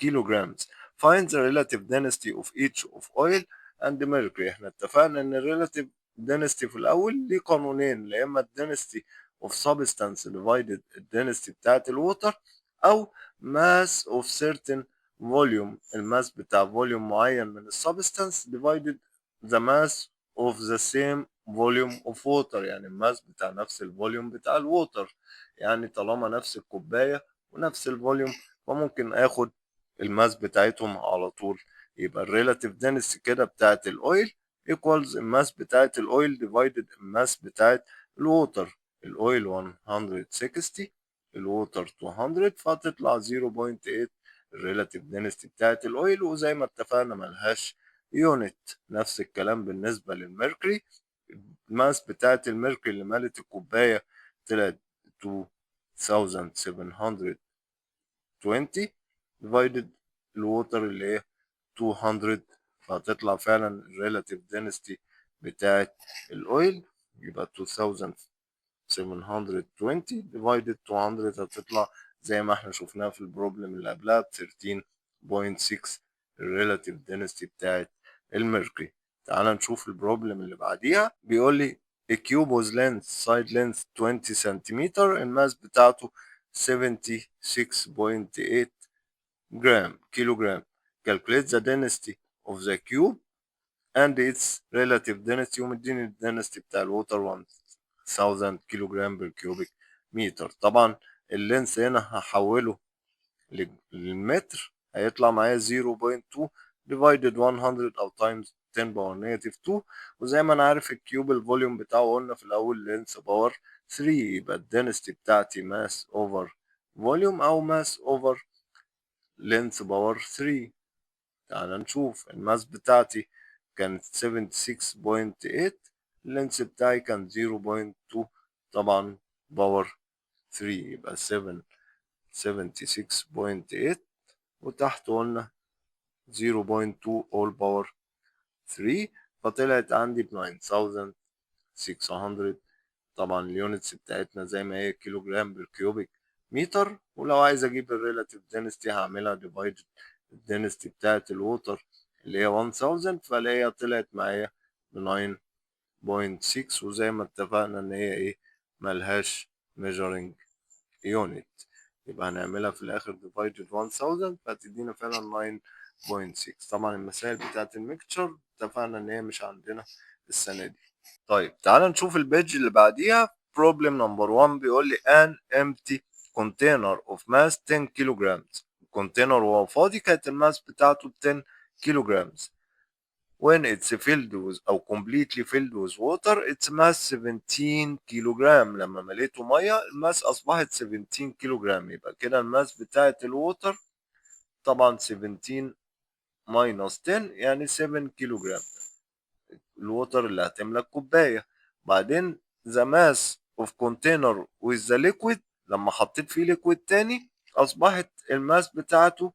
kilograms. find the relative density of each of oil and mercury. احنا اتفقنا ان ال relative density في الاول ليه قانونين، يا اما density of substance divided density بتاعت ال water، او mass of certain volume، ال mass بتاع volume معين من ال substance divided the mass of the same volume of water، يعني ال mass بتاع نفس ال volume بتاع ال water. يعني طالما نفس الكوباية ونفس ال volume، فممكن اخد ال mass بتاعتهم على طول. يبقى ال relative density كده بتاعت ال oil equals ال mass بتاعت ال oil divided ال mass بتاعت ال water. ال oil 160، ال water 200، فتطلع 0.8 ال relative density بتاعت ال oil، وزي ما اتفقنا ملهاش unit. نفس الكلام بالنسبة لل mercury، ال mass بتاعت ال mercury اللي مالت الكوباية طلعت 2720 divided ال water اللي هي 200، فهتطلع فعلا ال relative density بتاعت ال oil يبقى 2720 divided 200، هتطلع زي ما احنا شفناها في ال problem اللي قبلها ب 13.6 ال relative density بتاعت ال mercury. تعال نشوف ال problem اللي بعديها. بيقول لي a cube with length side length 20 سنتيمتر، ال mass بتاعته 76.8 جرام كيلو جرام. calculate the density of the cube and its relative density، ومديني ال density بتاع ال water 1000 kilogram per cubic meter. طبعا ال length هنا هحوله للمتر، هيطلع معايا 0.2 divided 100 او times 10 power negative 2. وزي ما انا عارف ال cube ال volume بتاعه قلنا في الاول length power 3، يبقى ال density بتاعتي mass over volume او mass over length power 3. تعال نشوف ال mass بتاعتي كانت 76.8، ال length بتاعي كان 0.2 طبعا power 3، يبقى 7 76.8، وتحت قلنا 0.2 all power 3، فطلعت عندي ب 9600. طبعا ال units بتاعتنا زي ما هي كيلو جرام per cubic meter. ولو عايز اجيب ال relative density هعملها divided ال density بتاعت ال water اللي هي 1000، فلاقيها طلعت معايا ب 9.6. وزي ما اتفقنا ان هي ايه؟ ملهاش measuring unit، يبقى هنعملها في الاخر divided 1000 فهتدينا فعلا 9.6. طبعا المسائل بتاعت ال mixture اتفقنا ان هي مش عندنا السنة دي. طيب، تعال نشوف ال page اللي بعديها. problem number 1 بيقول لي an empty container of mass 10 kilograms. ال container وهو فاضي كانت ال mass بتاعته 10 kilograms. when it's filled with أو completely filled with water، its mass 17 كيلوغرام. لما مليته ميه ال mass أصبحت 17 كيلوغرام. يبقى كده ال mass بتاعت ال water طبعا 17 minus 10، يعني 7 كيلوغرام، ال water اللي هتملى الكوباية. بعدين the mass of container with the liquid، لما حطيت فيه liquid تاني أصبحت ال mass بتاعته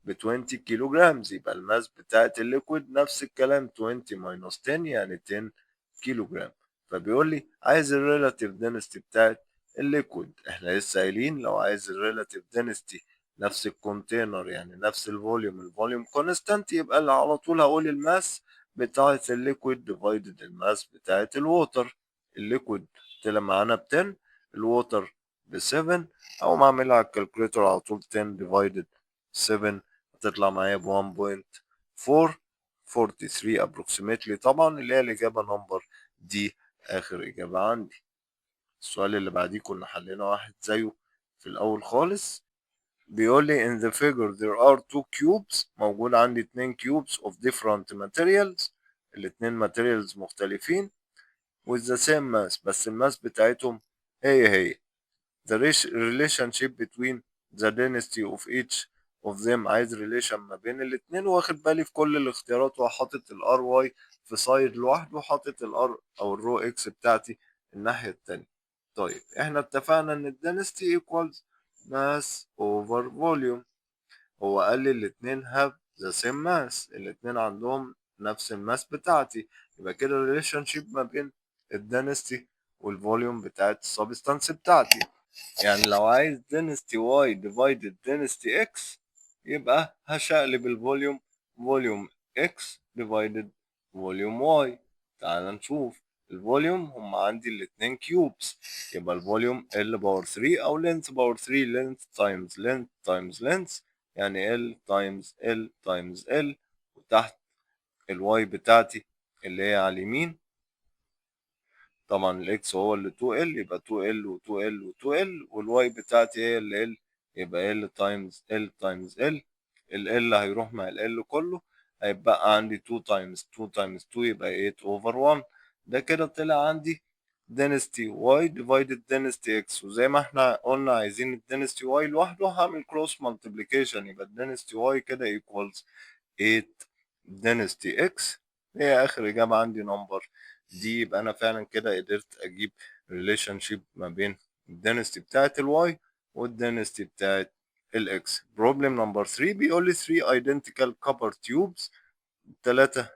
ب 20 kilograms. يبقى ال mass بتاعت ال liquid نفس الكلام، 20 minus 10 يعني 10 كيلو جرام. فبيقول لي عايز ال relative density بتاعت ال liquid. احنا لسه قايلين لو عايز ال relative density نفس ال container، يعني نفس ال volume، ال volume constant، يبقى اللي على طول هقول ال mass بتاعت ال liquid divided ال mass بتاعت ال water. ال liquid طلع معانا ب 10، ال water ب 7، او ما اعملها على ال calculator على طول، 10 divided 7 هتطلع معايا ب 1.443 approximately طبعا، اللي هي الإجابة number D، آخر إجابة عندي. السؤال اللي بعديه كنا حلينا واحد زيه في الأول خالص. بيقول لي in the figure there are two cubes، موجود عندي اتنين cubes of different materials، الاتنين materials مختلفين، with the same mass، بس ال mass بتاعتهم هي هي. the relationship between the density of each of them، عايز relation ما بين الاتنين. واخد بالي في كل الاختيارات وحاطط ال R y في side لوحده وحاطط ال R او ال rho x بتاعتي الناحية التانية. طيب، احنا اتفقنا ان ال density equals mass over volume. هو قال لي الاتنين have the same mass، الاتنين عندهم نفس ال mass بتاعتي، يبقى كده ال relationship ما بين ال density وال volume بتاعت ال substance بتاعتي. يعني لو عايز density y divided density x، يبقى هشقلب ال volume، volume x divided volume y. تعال نشوف ال volume، هم عندي الاتنين cubes، يبقى ال volume L power 3 او length power 3، length times length times length، يعني L times L times L. وتحت ال y بتاعتي اللي هي على اليمين، طبعا ال x هو اللي 2 L، يبقى 2 L و 2 L و 2 L، وال y بتاعتي هي اللي L، يبقى L times L times L. ال L هيروح مع ال L كله، هيبقى عندي 2 times 2 times 2، يبقى 8 over 1. ده كده طلع عندي density y divided density x. وزي ما احنا قلنا عايزين ال density y لوحده، هعمل cross multiplication، يبقى density y كده equals 8 density x، هي اخر اجابة عندي number D. يبقى انا فعلا كده قدرت اجيب relationship ما بين ال density بتاعت ال y وال density بتاعت ال x. problem number 3 بيقول لي 3 identical copper tubes، ثلاثة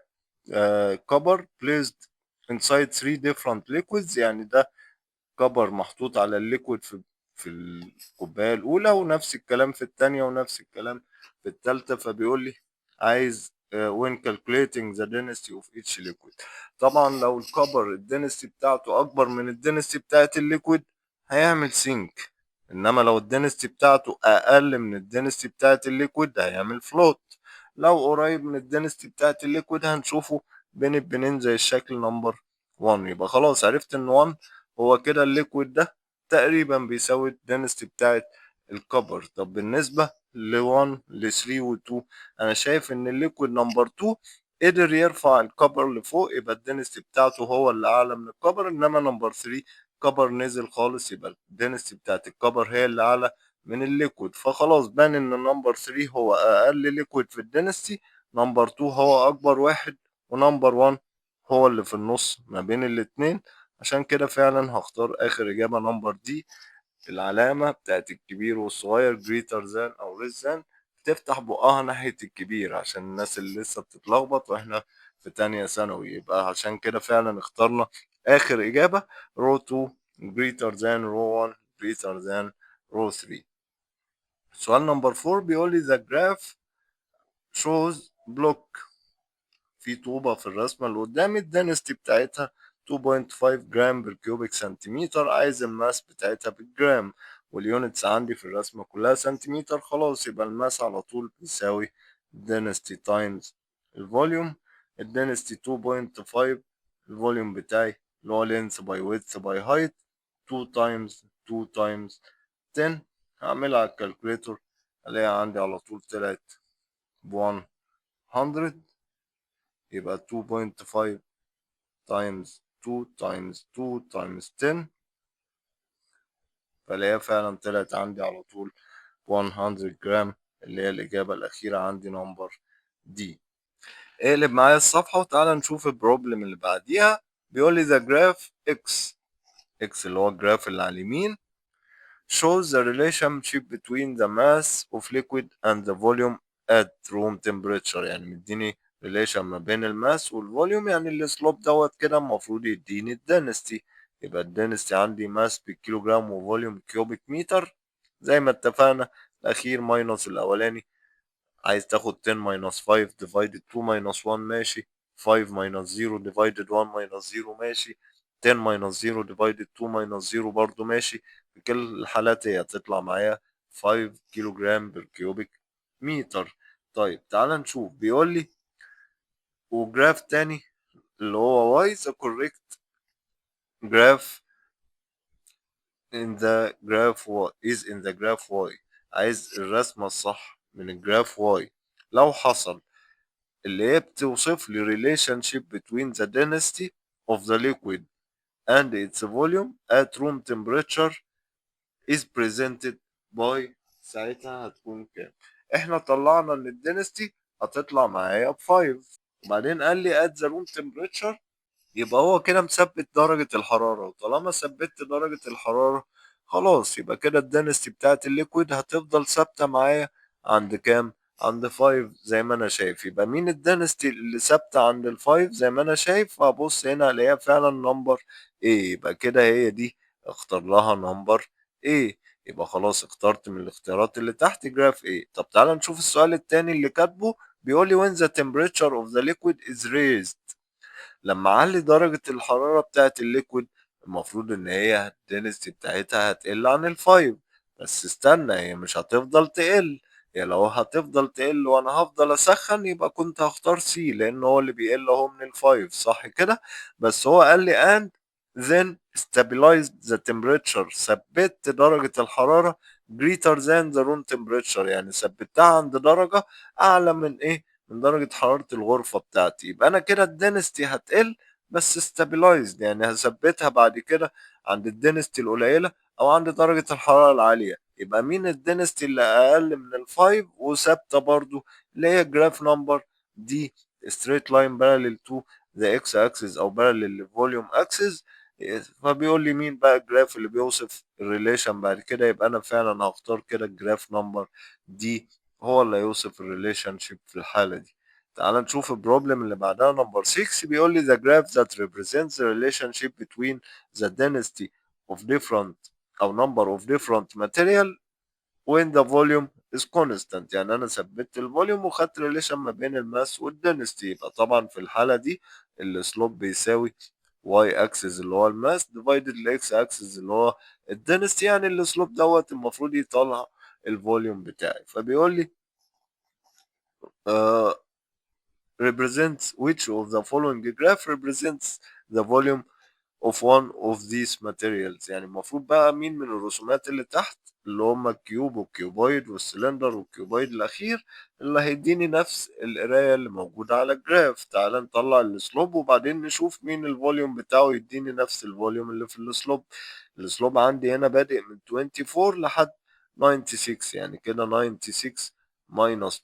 copper placed inside 3 different liquids، يعني ده copper محطوط على ال liquid في الكوباية الأولى، ونفس الكلام في الثانية، ونفس الكلام في الثالثة. فبيقول لي عايز when calculating the density of each liquid. طبعا لو ال copper ال density بتاعته أكبر من ال density بتاعت ال liquid هيعمل sink، إنما لو ال density بتاعته أقل من ال density بتاعت ال liquid هيعمل float. لو قريب من ال density بتاعت ال liquid هنشوفه بين البنين زي الشكل number 1. يبقى خلاص عرفت ان 1 هو كده ال liquid ده تقريبا بيساوي ال density بتاعت ال copper. طب بالنسبة ل 1 ل 3 و 2، انا شايف ان ال liquid number 2 قدر يرفع ال copper لفوق، يبقى ال density بتاعته هو اللي اعلى من ال copper، انما number 3 copper نزل خالص، يبقى ال density بتاعت ال copper هي اللي اعلى من ال liquid. فخلاص بان ان number 3 هو اقل liquid في ال density، number 2 هو اكبر واحد، و number 1 هو اللي في النص ما بين الاتنين. عشان كده فعلا هختار اخر اجابه number D. العلامة بتاعت الكبير والصغير greater than أو less than بتفتح بقها ناحية الكبير، عشان الناس اللي لسه بتتلخبط واحنا في تانية ثانوي. يبقى عشان كده فعلا اخترنا آخر إجابة rho 2 greater than rho 1 greater than rho 3. سؤال number 4 بيقول لي the graph shows block، في طوبة في الرسمة اللي قدامي ال density بتاعتها 2.5 gram per cubic centimeter، عايز ال mass بتاعتها بالجرام، وال units عندي في الرسمة كلها سنتيمتر. خلاص يبقى ال mass على طول بيساوي density times ال volume. ال density 2.5، ال volume بتاعي اللي هو length by width by height، 2 times 2 times 10. هعملها على ال calculator، الاقيها عندي على طول طلعت ب 100. يبقى 2.5 times 2 times 2 times 10، فلاقيها فعلا طلعت عندي على طول 100 جرام، اللي هي الإجابة الأخيرة عندي number D. اقلب معايا الصفحة وتعالى نشوف ال problem اللي بعديها. بيقول لي the graph X، X اللي هو ال graph اللي على اليمين، shows the relationship between the mass of liquid and the volume at room temperature. يعني مديني relation ما بين ال mass وال volume، يعني ال slope دوت كده المفروض يديني ال density. يبقى ال density عندي mass بالكيلوجرام و volume cubic meter، زي ما اتفقنا الأخير minus الأولاني. عايز تاخد 10 minus 5 divided 2 minus 1 ماشي، 5 minus 0 divided 1 minus 0 ماشي، 10 minus 0 divided 2 minus 0 برضو ماشي. في كل الحالات هي هتطلع معايا 5 kilogram per cubic meter. طيب تعال نشوف، بيقول لي و graph تاني اللي هو y، the correct graph in the graph y is in the graph y. عايز الرسمة الصح من ال graph y لو حصل اللي هي بتوصف لي relationship between the density of the liquid and its volume at room temperature is presented by، ساعتها هتكون كام؟ احنا طلعنا ان ال density هتطلع معايا ب 5، وبعدين قال لي at the room temperature، يبقى هو كده مثبت درجة الحرارة، وطالما ثبت درجة الحرارة خلاص يبقى كده ال density بتاعت ال liquid هتفضل ثابتة معايا عند كام؟ عند 5 زي ما انا شايف. يبقى مين ال density اللي ثابتة عند ال 5 زي ما انا شايف؟ هبص هنا الاقيها فعلا number A، يبقى كده هي دي، اختار لها number A. يبقى خلاص اخترت من الاختيارات اللي تحت graph A. طب تعالى نشوف السؤال التاني اللي كاتبه، بيقول لي when the temperature of the liquid is raised، لما اعلي درجة الحرارة بتاعت ال liquid المفروض ان هي ال density بتاعتها هتقل عن ال five. بس استنى، هي مش هتفضل تقل. هي لو هتفضل تقل وانا هفضل اسخن يبقى كنت هختار C، لان هو اللي بيقل اهو من ال five، صح كده؟ بس هو قال لي and then stabilized the temperature، ثبت درجة الحرارة greater than the room temperature، يعني ثبتها عند درجة أعلى من إيه؟ من درجة حرارة الغرفة بتاعتي. يبقى أنا كده ال density هتقل بس stabilized، يعني هثبتها بعد كده عند ال density القليلة أو عند درجة الحرارة العالية. يبقى مين ال density اللي أقل من ال five وثابتة برضو؟ اللي هي graph number D، straight line parallel to the x axis أو parallel volume axis. فبيقول لي مين بقى ال graph اللي بيوصف ال relation بعد كده؟ يبقى انا فعلا هختار كده ال graph number D هو اللي هيوصف ال relationship في الحالة دي. تعال نشوف ال problem اللي بعدها number 6، بيقول لي the graph that represents the relationship between the density of different أو number of different material when the volume is constant. يعني انا ثبت ال volume وخدت relation ما بين ال mass وال density. يبقى طبعا في الحالة دي ال slope بيساوي y axis اللي هو ال mass divided ال x axis اللي هو ال density، يعني ال slope دوت المفروض يطلع ال volume بتاعي. فبيقول لي represents which of the following graph represents the volume of one of these materials. يعني المفروض بقى مين من الرسومات اللي تحت اللي هما ال cube وال cuboid وال cylinder وال cuboid الأخير اللي هيديني نفس القراية اللي موجودة على ال graph. تعال نطلع ال slope وبعدين نشوف مين ال volume بتاعه يديني نفس ال volume اللي في ال slope. ال slope عندي هنا بادئ من 24 لحد 96، يعني كده 96 minus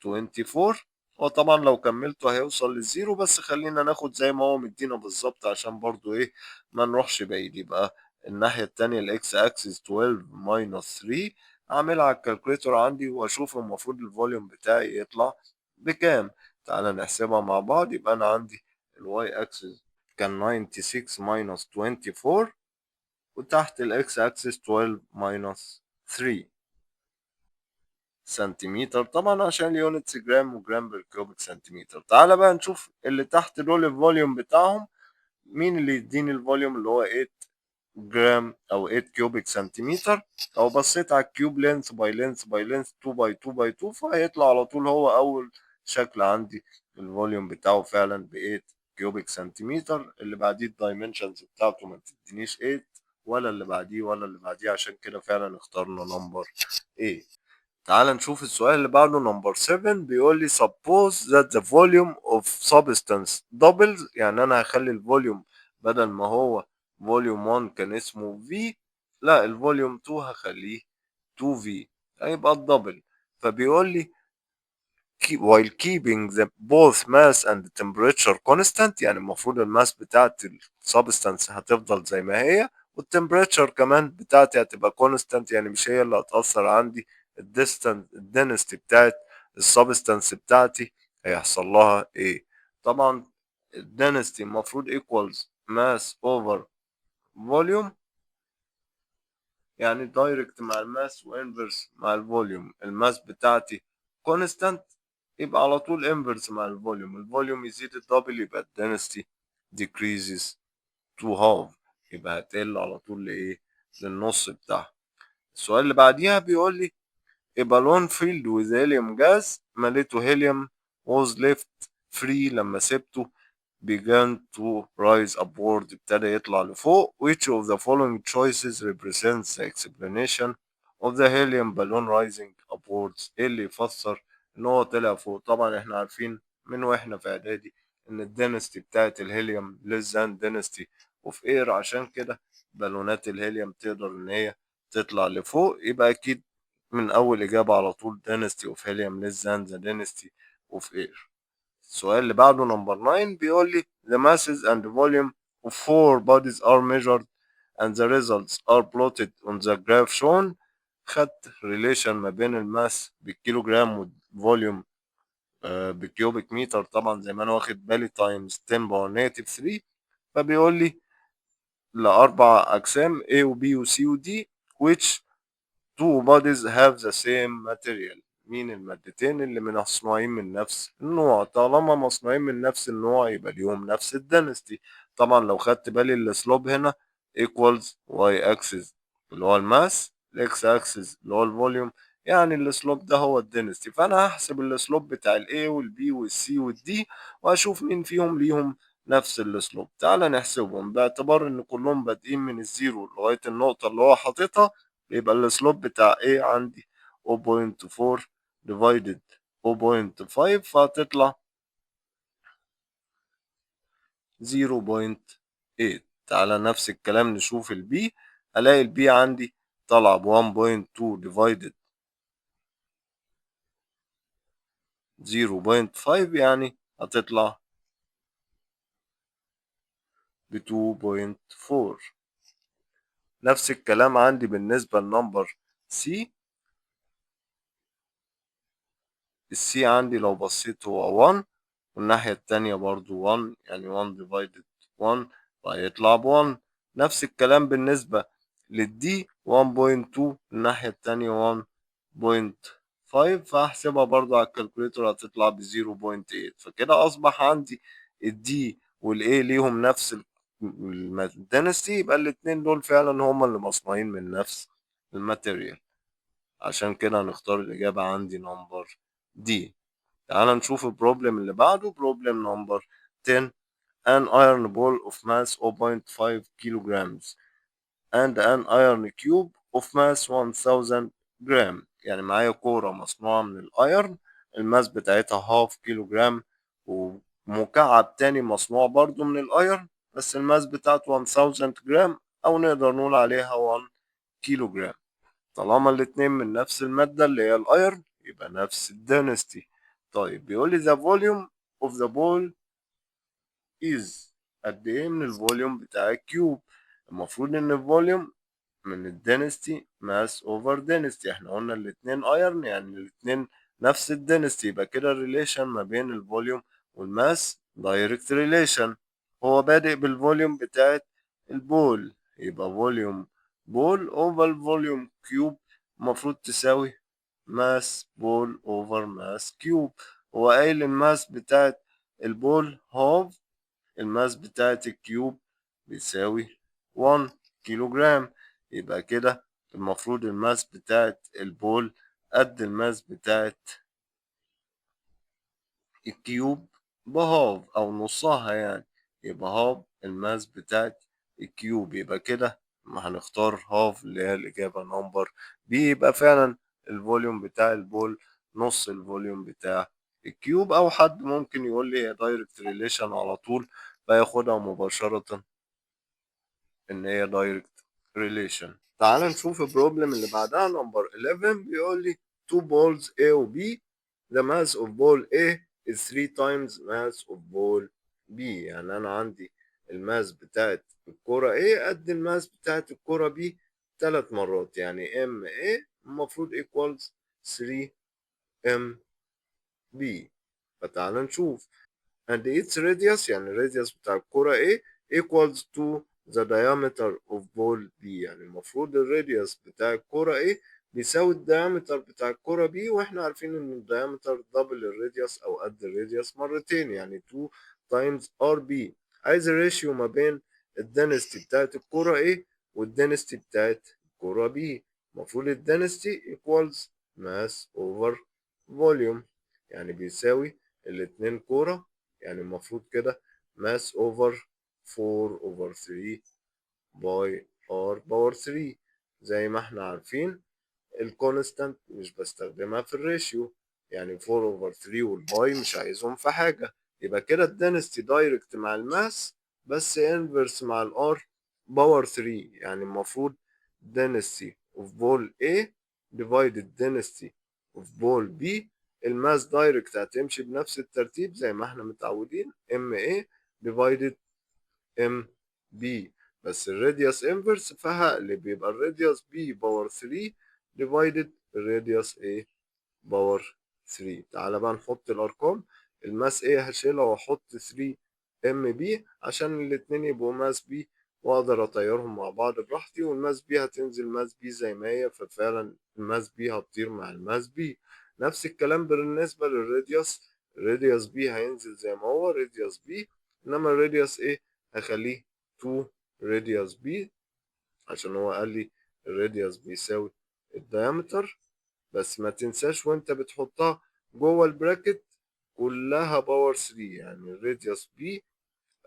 24، وطبعا لو كملته هيوصل لل zero، بس خلينا ناخد زي ما هو مدينا بالظبط عشان برضو ايه ما نروحش بعيد. يبقى الناحية التانية ال x axis 12 minus 3، اعملها على ال calculator عندي واشوف المفروض ال volume بتاعي يطلع بكام. تعالى نحسبها مع بعض. يبقى انا عندي ال y axis كان 96 minus 24، وتحت ال x axis 12 minus 3 سنتيمتر، طبعا عشان ال units جرام و gram per cubic centimeter. تعالى بقى نشوف اللي تحت دول ال volume بتاعهم مين اللي يديني ال volume اللي هو 8 جرام او 8 cubic centimeter. لو بصيت على ال cube length by length by length 2 by 2 by 2، فهيطلع على طول هو اول شكل عندي ال volume بتاعه فعلا ب 8 cubic centimeter. اللي بعديه ال dimensions بتاعته ما تدينيش 8، ولا اللي بعديه ولا اللي بعديه، عشان كده فعلا اخترنا number A. تعال نشوف السؤال اللي بعده number 7، بيقول لي suppose that the volume of substance doubles. يعني انا هخلي ال volume بدل ما هو volume 1 كان اسمه V، لا ال volume 2 هخليه 2V، هيبقى ال double. فبيقول لي while keeping the both mass and temperature constant، يعني المفروض ال mass بتاعت ال substance هتفضل زي ما هي وال temperature كمان بتاعتي هتبقى constant، يعني مش هي اللي هتأثر عندي. ال distance ال density بتاعت ال substance بتاعتي هيحصل لها ايه؟ طبعا ال density المفروض equals mass over volume، يعني direct مع ال mass و inverse مع ال volume. ال mass بتاعتي constant، يبقى على طول inverse مع ال volume. ال volume يزيد ال double، يبقى ال density decreases to half، يبقى هتقل على طول لايه؟ للنص بتاعها. السؤال اللي بعديها بيقول لي a balloon filled with helium gas، مليته helium، was left free، لما سبته began to rise upward، ابتدى يطلع لفوق. which of the following choices represents the explanation of the helium balloon rising upwards؟ ايه اللي يفسر ان هو طلع فوق؟ طبعا احنا عارفين من واحنا في اعدادي ان ال density بتاعت ال helium less than density of air، عشان كده بالونات الهيليوم تقدر ان هي تطلع لفوق. يبقى اكيد من اول اجابة على طول density of helium less than the density of air. السؤال اللي بعده number 9، بيقول لي the masses and volume of four bodies are measured and the results are plotted on the graph shown. خدت relation ما بين ال mass بالكيلوجرام وال volume ب cubic meter، طبعا زي ما انا واخد بالي times 10 power negative 3. فبيقول لي لأربع أجسام A و B و C و D، which two bodies have the same material؟ مين المادتين اللي مصنوعين من نفس النوع؟ طالما مصنوعين من نفس النوع يبقى ليهم نفس ال density. طبعا لو خدت بالي ال slope هنا equals y axis اللي هو ال mass، ال x axis اللي هو ال volume، يعني ال slope ده هو ال density. فانا هحسب ال slope بتاع ال A وال B وال C وال D واشوف مين فيهم ليهم نفس ال slope. تعال نحسبهم باعتبار ان كلهم بادئين من ال zero لغاية النقطة اللي هو حاططها. يبقى ال slope بتاع A عندي 0.4 divided 0.5، فهتطلع 0.8. تعالى نفس الكلام نشوف ال B، الاقي ال B عندي طالعة ب 1.2 divided 0.5، يعني هتطلع ب 2.4. نفس الكلام عندي بالنسبة ل number C. ال C عندي لو بصيت هو 1 والناحية التانية برضو 1، يعني 1 divided 1 فهيطلع ب 1. نفس الكلام بالنسبة لل D، 1.2 الناحية التانية 1.5، فهحسبها برضو على ال calculator هتطلع ب 0.8. فكده أصبح عندي ال D وال A ليهم نفس ال density، يبقى الاتنين دول فعلا هما اللي مصنوعين من نفس ال material، عشان كده هنختار الإجابة عندي number D. تعال نشوف ال problem اللي بعده، problem number 10. An iron ball of mass 0.5 kilograms and an iron cube of mass 1000 جرام. يعني معايا كورة مصنوعة من ال iron، ال mass بتاعتها half كيلوجرام، ومكعب تاني مصنوع برضو من ال iron بس ال mass بتاعته 1000 جرام، او نقدر نقول عليها 1 كيلو جرام. طالما الاتنين من نفس المادة اللي هي ال iron، يبقى نفس ال density. طيب، بيقول لي the volume of the ball is قد ايه من ال volume بتاع ال cube؟ المفروض ان ال volume من ال density، mass over density. احنا قلنا الاتنين iron، يعني الاتنين نفس ال density، يبقى كده ال relation ما بين ال volume وال mass direct relation. هو بادئ بال volume بتاعت ال ball، يبقى volume ball over volume cube المفروض تساوي mass ball over mass cube. هو قايل ال mass بتاعت ال ball half، ال mass بتاعت ال cube بيساوي 1 كيلو جرام، يبقى كده المفروض ال mass بتاعت ال ball قد ال mass بتاعت ال cube ب half او نصها، يعني يبقى half ال mass بتاعت ال cube. يبقى كده ما هنختار half اللي هي الإجابة number B. يبقى فعلا ال volume بتاع ال ball نص ال volume بتاع ال cube، أو حد ممكن يقول لي هي direct relation على طول، فياخدها مباشرة إن هي direct relation. تعال نشوف ال problem اللي بعدها، number 11. بيقول لي two balls A و B، the mass of ball A is 3 times mass of ball B. يعني أنا عندي ال mass بتاعت الكرة A قد ال mass بتاعت الكرة B ثلاث مرات، يعني M A المفروض equals 3 M B. فتعال نشوف، and its radius، يعني ال radius بتاع الكرة A equals to the diameter of ball B. يعني المفروض ال radius بتاع الكرة A بيساوي ال diameter بتاع الكرة B، واحنا عارفين ان ال diameter double ال radius او قد ال radius مرتين، يعني 2 times RB. عايز ال ratio ما بين ال density بتاعت الكرة A وال density بتاعت الكرة B. المفروض ال density equals mass over volume، يعني بيساوي الاتنين كورة، يعني المفروض كده mass over 4 over 3 pi r power 3. زي ما احنا عارفين، ال constant مش بستخدمها في ال ratio، يعني 4 over 3 وال pi مش عايزهم في حاجة. يبقى كده ال density direct مع ال mass بس inverse مع ال r power 3. يعني المفروض density of ball A divided density of ball B، ال mass direct هتمشي بنفس الترتيب زي ما احنا متعودين، M A divided M B، بس ال radius inverse، فهقلب، يبقى ال radius B power 3 divided ال radius A power 3. تعالى بقى نحط الارقام. ال mass A هشيلها واحط 3 M B عشان الاتنين يبقوا mass B واقدر اطيرهم مع بعض براحتي، وال mass B هتنزل mass B زي ما هي، ففعلا ال mass B هتطير مع ال mass B. نفس الكلام بالنسبة لل radius، ال radius B هينزل زي ما هو radius B، انما ال radius A هخليه 2 radius B عشان هو قال لي ال radius بيساوي ال diameter. بس ما تنساش وانت بتحطها جوه ال bracket كلها power 3، يعني ال radius B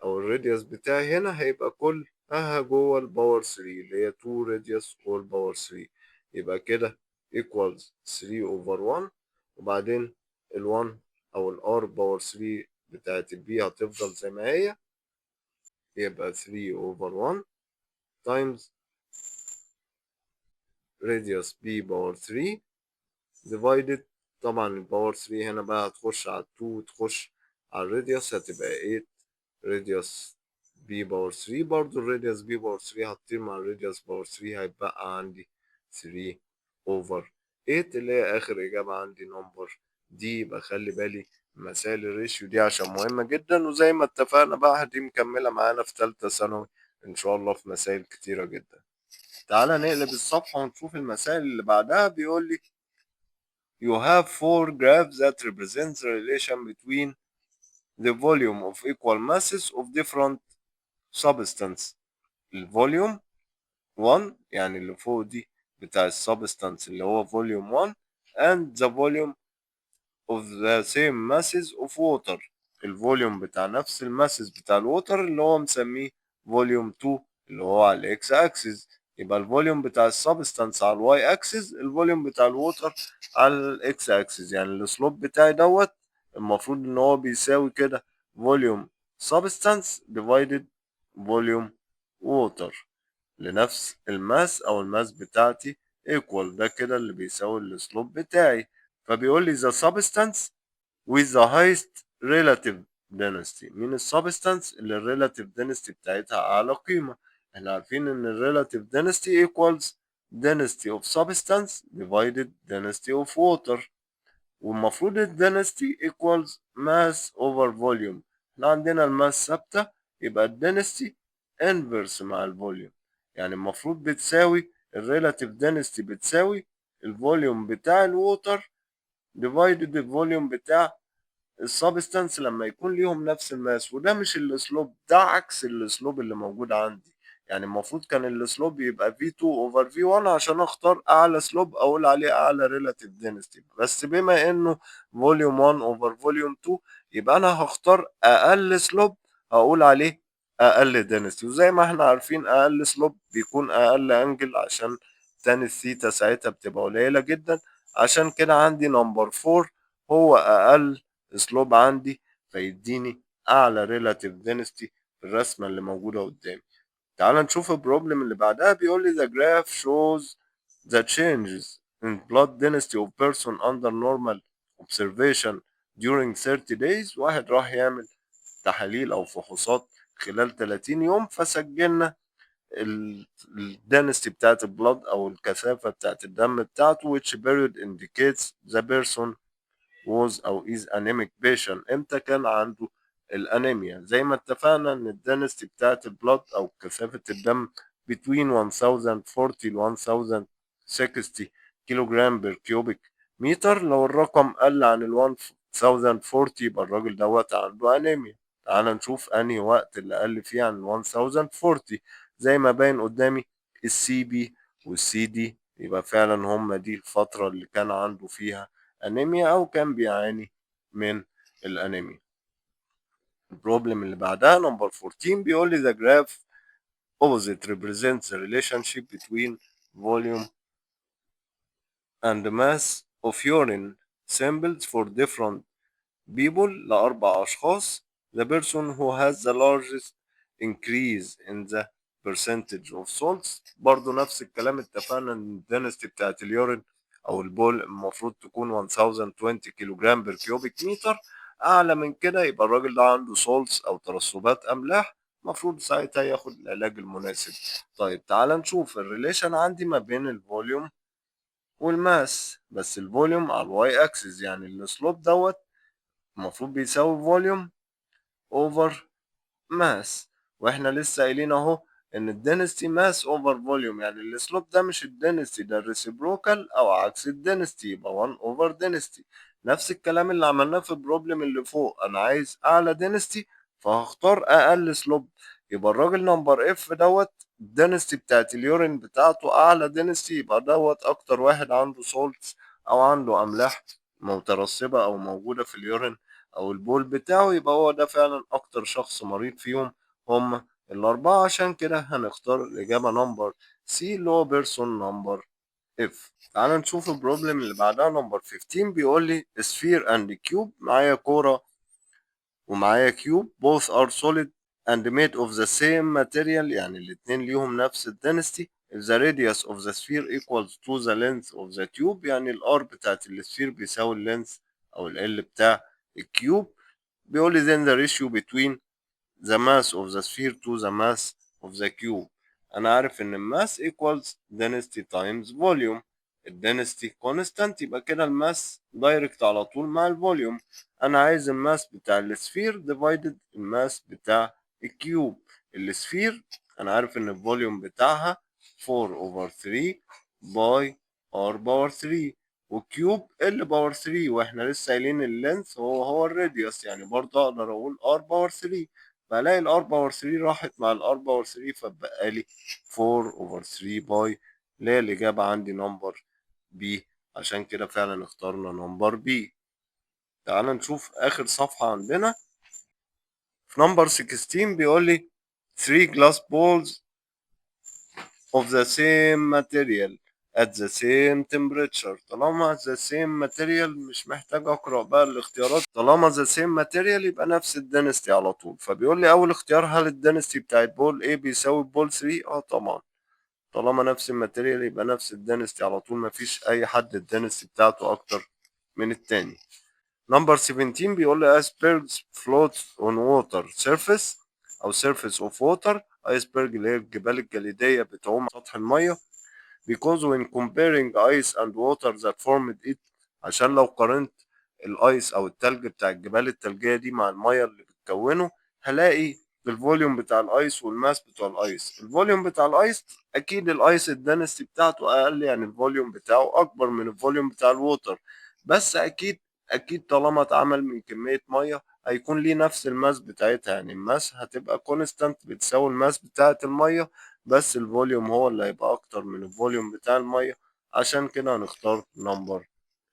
او ال radius بتاعي هنا هيبقى كلها جوه ال power 3، اللي هي 2 radius all power 3. يبقى كده equals 3 over 1، وبعدين ال 1 او ال r power 3 بتاعت ال B هتفضل زي ما هي، يبقى 3 over 1 times radius b power 3 divided، طبعا ال power 3 هنا بقى هتخش على 2 وتخش على ال radius، هتبقى 8 radius b power 3. برضو ال radius b power 3 هتطير مع ال radius power 3، هيبقى عندي 3 over 8، اللي هي اخر اجابة عندي number D. يبقى خلي بالي مسائل ال ratio دي عشان مهمة جدا، وزي ما اتفقنا بقى دي مكملة معانا في تالتة ثانوي ان شاء الله في مسائل كتيرة جدا. تعالى نقلب الصفحة ونشوف المسائل اللي بعدها. بيقول لي you have four graphs that represent the relation between the volume of equal masses of different substance. ال volume 1، يعني اللي فوق دي بتاع ال substance اللي هو volume 1، and the volume of the same masses of water. ال volume بتاع نفس ال masses بتاع ال water اللي هو مسميه volume 2 اللي هو على ال x axis. يبقى ال volume بتاع ال substance على ال y axis، ال volume بتاع ال water على ال x axis. يعني ال slope بتاعي دوت المفروض ان هو بيساوي كده volume substance divided volume water لنفس ال mass او ال mass بتاعتي equal. ده كده اللي بيساوي ال slope بتاعي. فبيقول لي the substance with the highest relative density. مين ال substance اللي ال relative density بتاعتها اعلى قيمة؟ احنا عارفين ان ال relative density equals density of substance divided density of water، والمفروض ال density equals mass over volume. احنا عندنا ال mass ثابتة، يبقى ال density inverse مع ال volume، يعني المفروض بتساوي ال relative density بتساوي ال volume بتاع ال water divided ال volume بتاع ال substance لما يكون ليهم نفس ال mass. وده مش ال slope، ده عكس ال slope اللي موجود عندي. يعني المفروض كان ال slope يبقى V2 over V1 عشان اختار اعلى slope اقول عليه اعلى relative density، بس بما انه volume 1 over volume 2 يبقى انا هختار اقل slope هقول عليه اقل density. وزي ما احنا عارفين اقل slope بيكون اقل angle، عشان tan ال theta ساعتها بتبقى قليلة جدا. عشان كده عندي number 4 هو اقل slope عندي، فيديني اعلى relative density في الرسمة اللي موجودة قدامي. تعال نشوف ال problem اللي بعدها. بيقول لي the graph shows the changes in blood density of person under normal observation during 30 days. واحد راح يعمل تحاليل او فحوصات خلال 30 يوم، فسجلنا ال density بتاعت ال blood او الكثافة بتاعت الدم بتاعته. which period indicates the person was أو is anemic patient؟ امتى كان عنده الانيميا؟ زي ما اتفقنا ان ال density بتاعت ال blood او كثافة الدم between 1040 ل 1060 kilogram per cubic meter. لو الرقم قل عن ال 1040 يبقى الراجل دوت عنده انيميا. تعال نشوف انهي وقت اللي قل فيه عن 1040. زي ما باين قدامي ال C B وال C D، يبقى فعلا هم دي الفترة اللي كان عنده فيها انيميا او كان بيعاني من الانيميا. ال problem اللي بعدها number 14 بيقول لي the graph opposite represents the relationship between volume and mass of urine samples for different people، لأربع أشخاص. the person who has the largest increase in the percentage of salts. برضو نفس الكلام، اتفقنا ان ال density بتاعت ال urine او البول المفروض تكون 1020 kilogram per cubic meter. اعلى من كده يبقى الراجل ده عنده salts او ترسبات املاح، المفروض ساعتها ياخد العلاج المناسب. طيب، تعال نشوف ال relation عندي ما بين ال volume وال mass، بس ال volume على ال y axis، يعني ال slope دوت المفروض بيساوي volume over mass. واحنا لسه قايلين اهو ان ال density mass over volume، يعني ال slope ده مش ال density، ده ال reciprocal او عكس ال density، يبقى 1 over density. نفس الكلام اللي عملناه في ال problem اللي فوق، انا عايز اعلى density فهختار اقل slope. يبقى الراجل number F دوت ال density بتاعت ال urine بتاعته اعلى density، يبقى دوت اكتر واحد عنده salts او عنده املاح مترسبة او موجودة في ال urine او البول بتاعه، يبقى هو ده فعلا اكتر شخص مريض فيهم هم الاربعة. عشان كده هنختار الاجابة number C اللي هو person number F. تعال نشوف ال problem اللي بعدها number 15. بيقول لي sphere and cube، معايا كورة ومعايا cube، both are solid and made of the same material، يعني الاتنين ليهم نفس ال density. if the radius of the sphere equals to the length of the cube، يعني ال R بتاعت ال sphere بيساوي ال length او ال L بتاع ال cube. بيقول لي then the ratio between the mass of the sphere to the mass of the cube. انا عارف ان mass equals density times volume، ال density constant، يبقى كده ال mass direct على طول مع ال volume. انا عايز ال mass بتاع ال sphere divided ال mass بتاع ال cube. ال sphere انا عارف ان ال volume بتاعها 4 over 3 pi r power 3، وال cube L power 3، واحنا لسه قايلين ال length هو هو ال radius، يعني برضه اقدر اقول r power 3. فالاقي ال r power 3 راحت مع ال r power 3، فبقى لي 4 over 3 pi اللي هي الاجابه عندي number B. عشان كده فعلا اخترنا number B. تعال نشوف اخر صفحه عندنا. في number 16 بيقول لي 3 glass balls of the same material at the same temperature. طالما the same material مش محتاج اقرا بقى الاختيارات، طالما the same material يبقى نفس ال density على طول. فبيقول لي اول اختيار، هل ال density بتاعت ball A بيساوي ball 3؟ اه طبعا، طالما نفس ال material يبقى نفس ال density على طول، مفيش اي حد ال density بتاعته اكتر من التاني. number 17 بيقول لي icebergs float on water surface او surface of water. iceberg اللي هي الجبال الجليدية بتعوم على سطح المية because when comparing ice and water that formed it، عشان لو قارنت ال ice او التلج بتاع الجبال التلجية دي مع المية اللي بتكونه، هلاقي ال volume بتاع ال ice وال mass بتوع ال ice. ال volume بتاع ال ice، اكيد ال ice ال density بتاعته اقل، يعني ال volume بتاعه اكبر من ال volume بتاع ال water، بس اكيد اكيد طالما اتعمل من كمية مية هيكون ليه نفس ال mass بتاعتها، يعني ال mass هتبقى constant بتساوي ال mass بتاعت المية، بس ال volume هو اللي هيبقى اكتر من ال volume بتاع المية. عشان كده هنختار number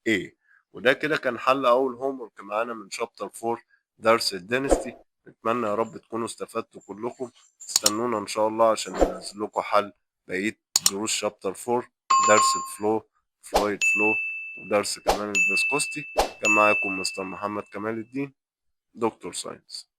A. وده كده كان حل اول homework معانا من chapter 4 درس ال density. نتمنى يا رب تكونوا استفدتوا كلكم. استنونا ان شاء الله عشان ننزل لكم حل بقية دروس chapter 4، درس ال flow، fluid flow، ودرس كمان ال viscosity. كان معاكم مستر محمد كمال الدين، دكتور science.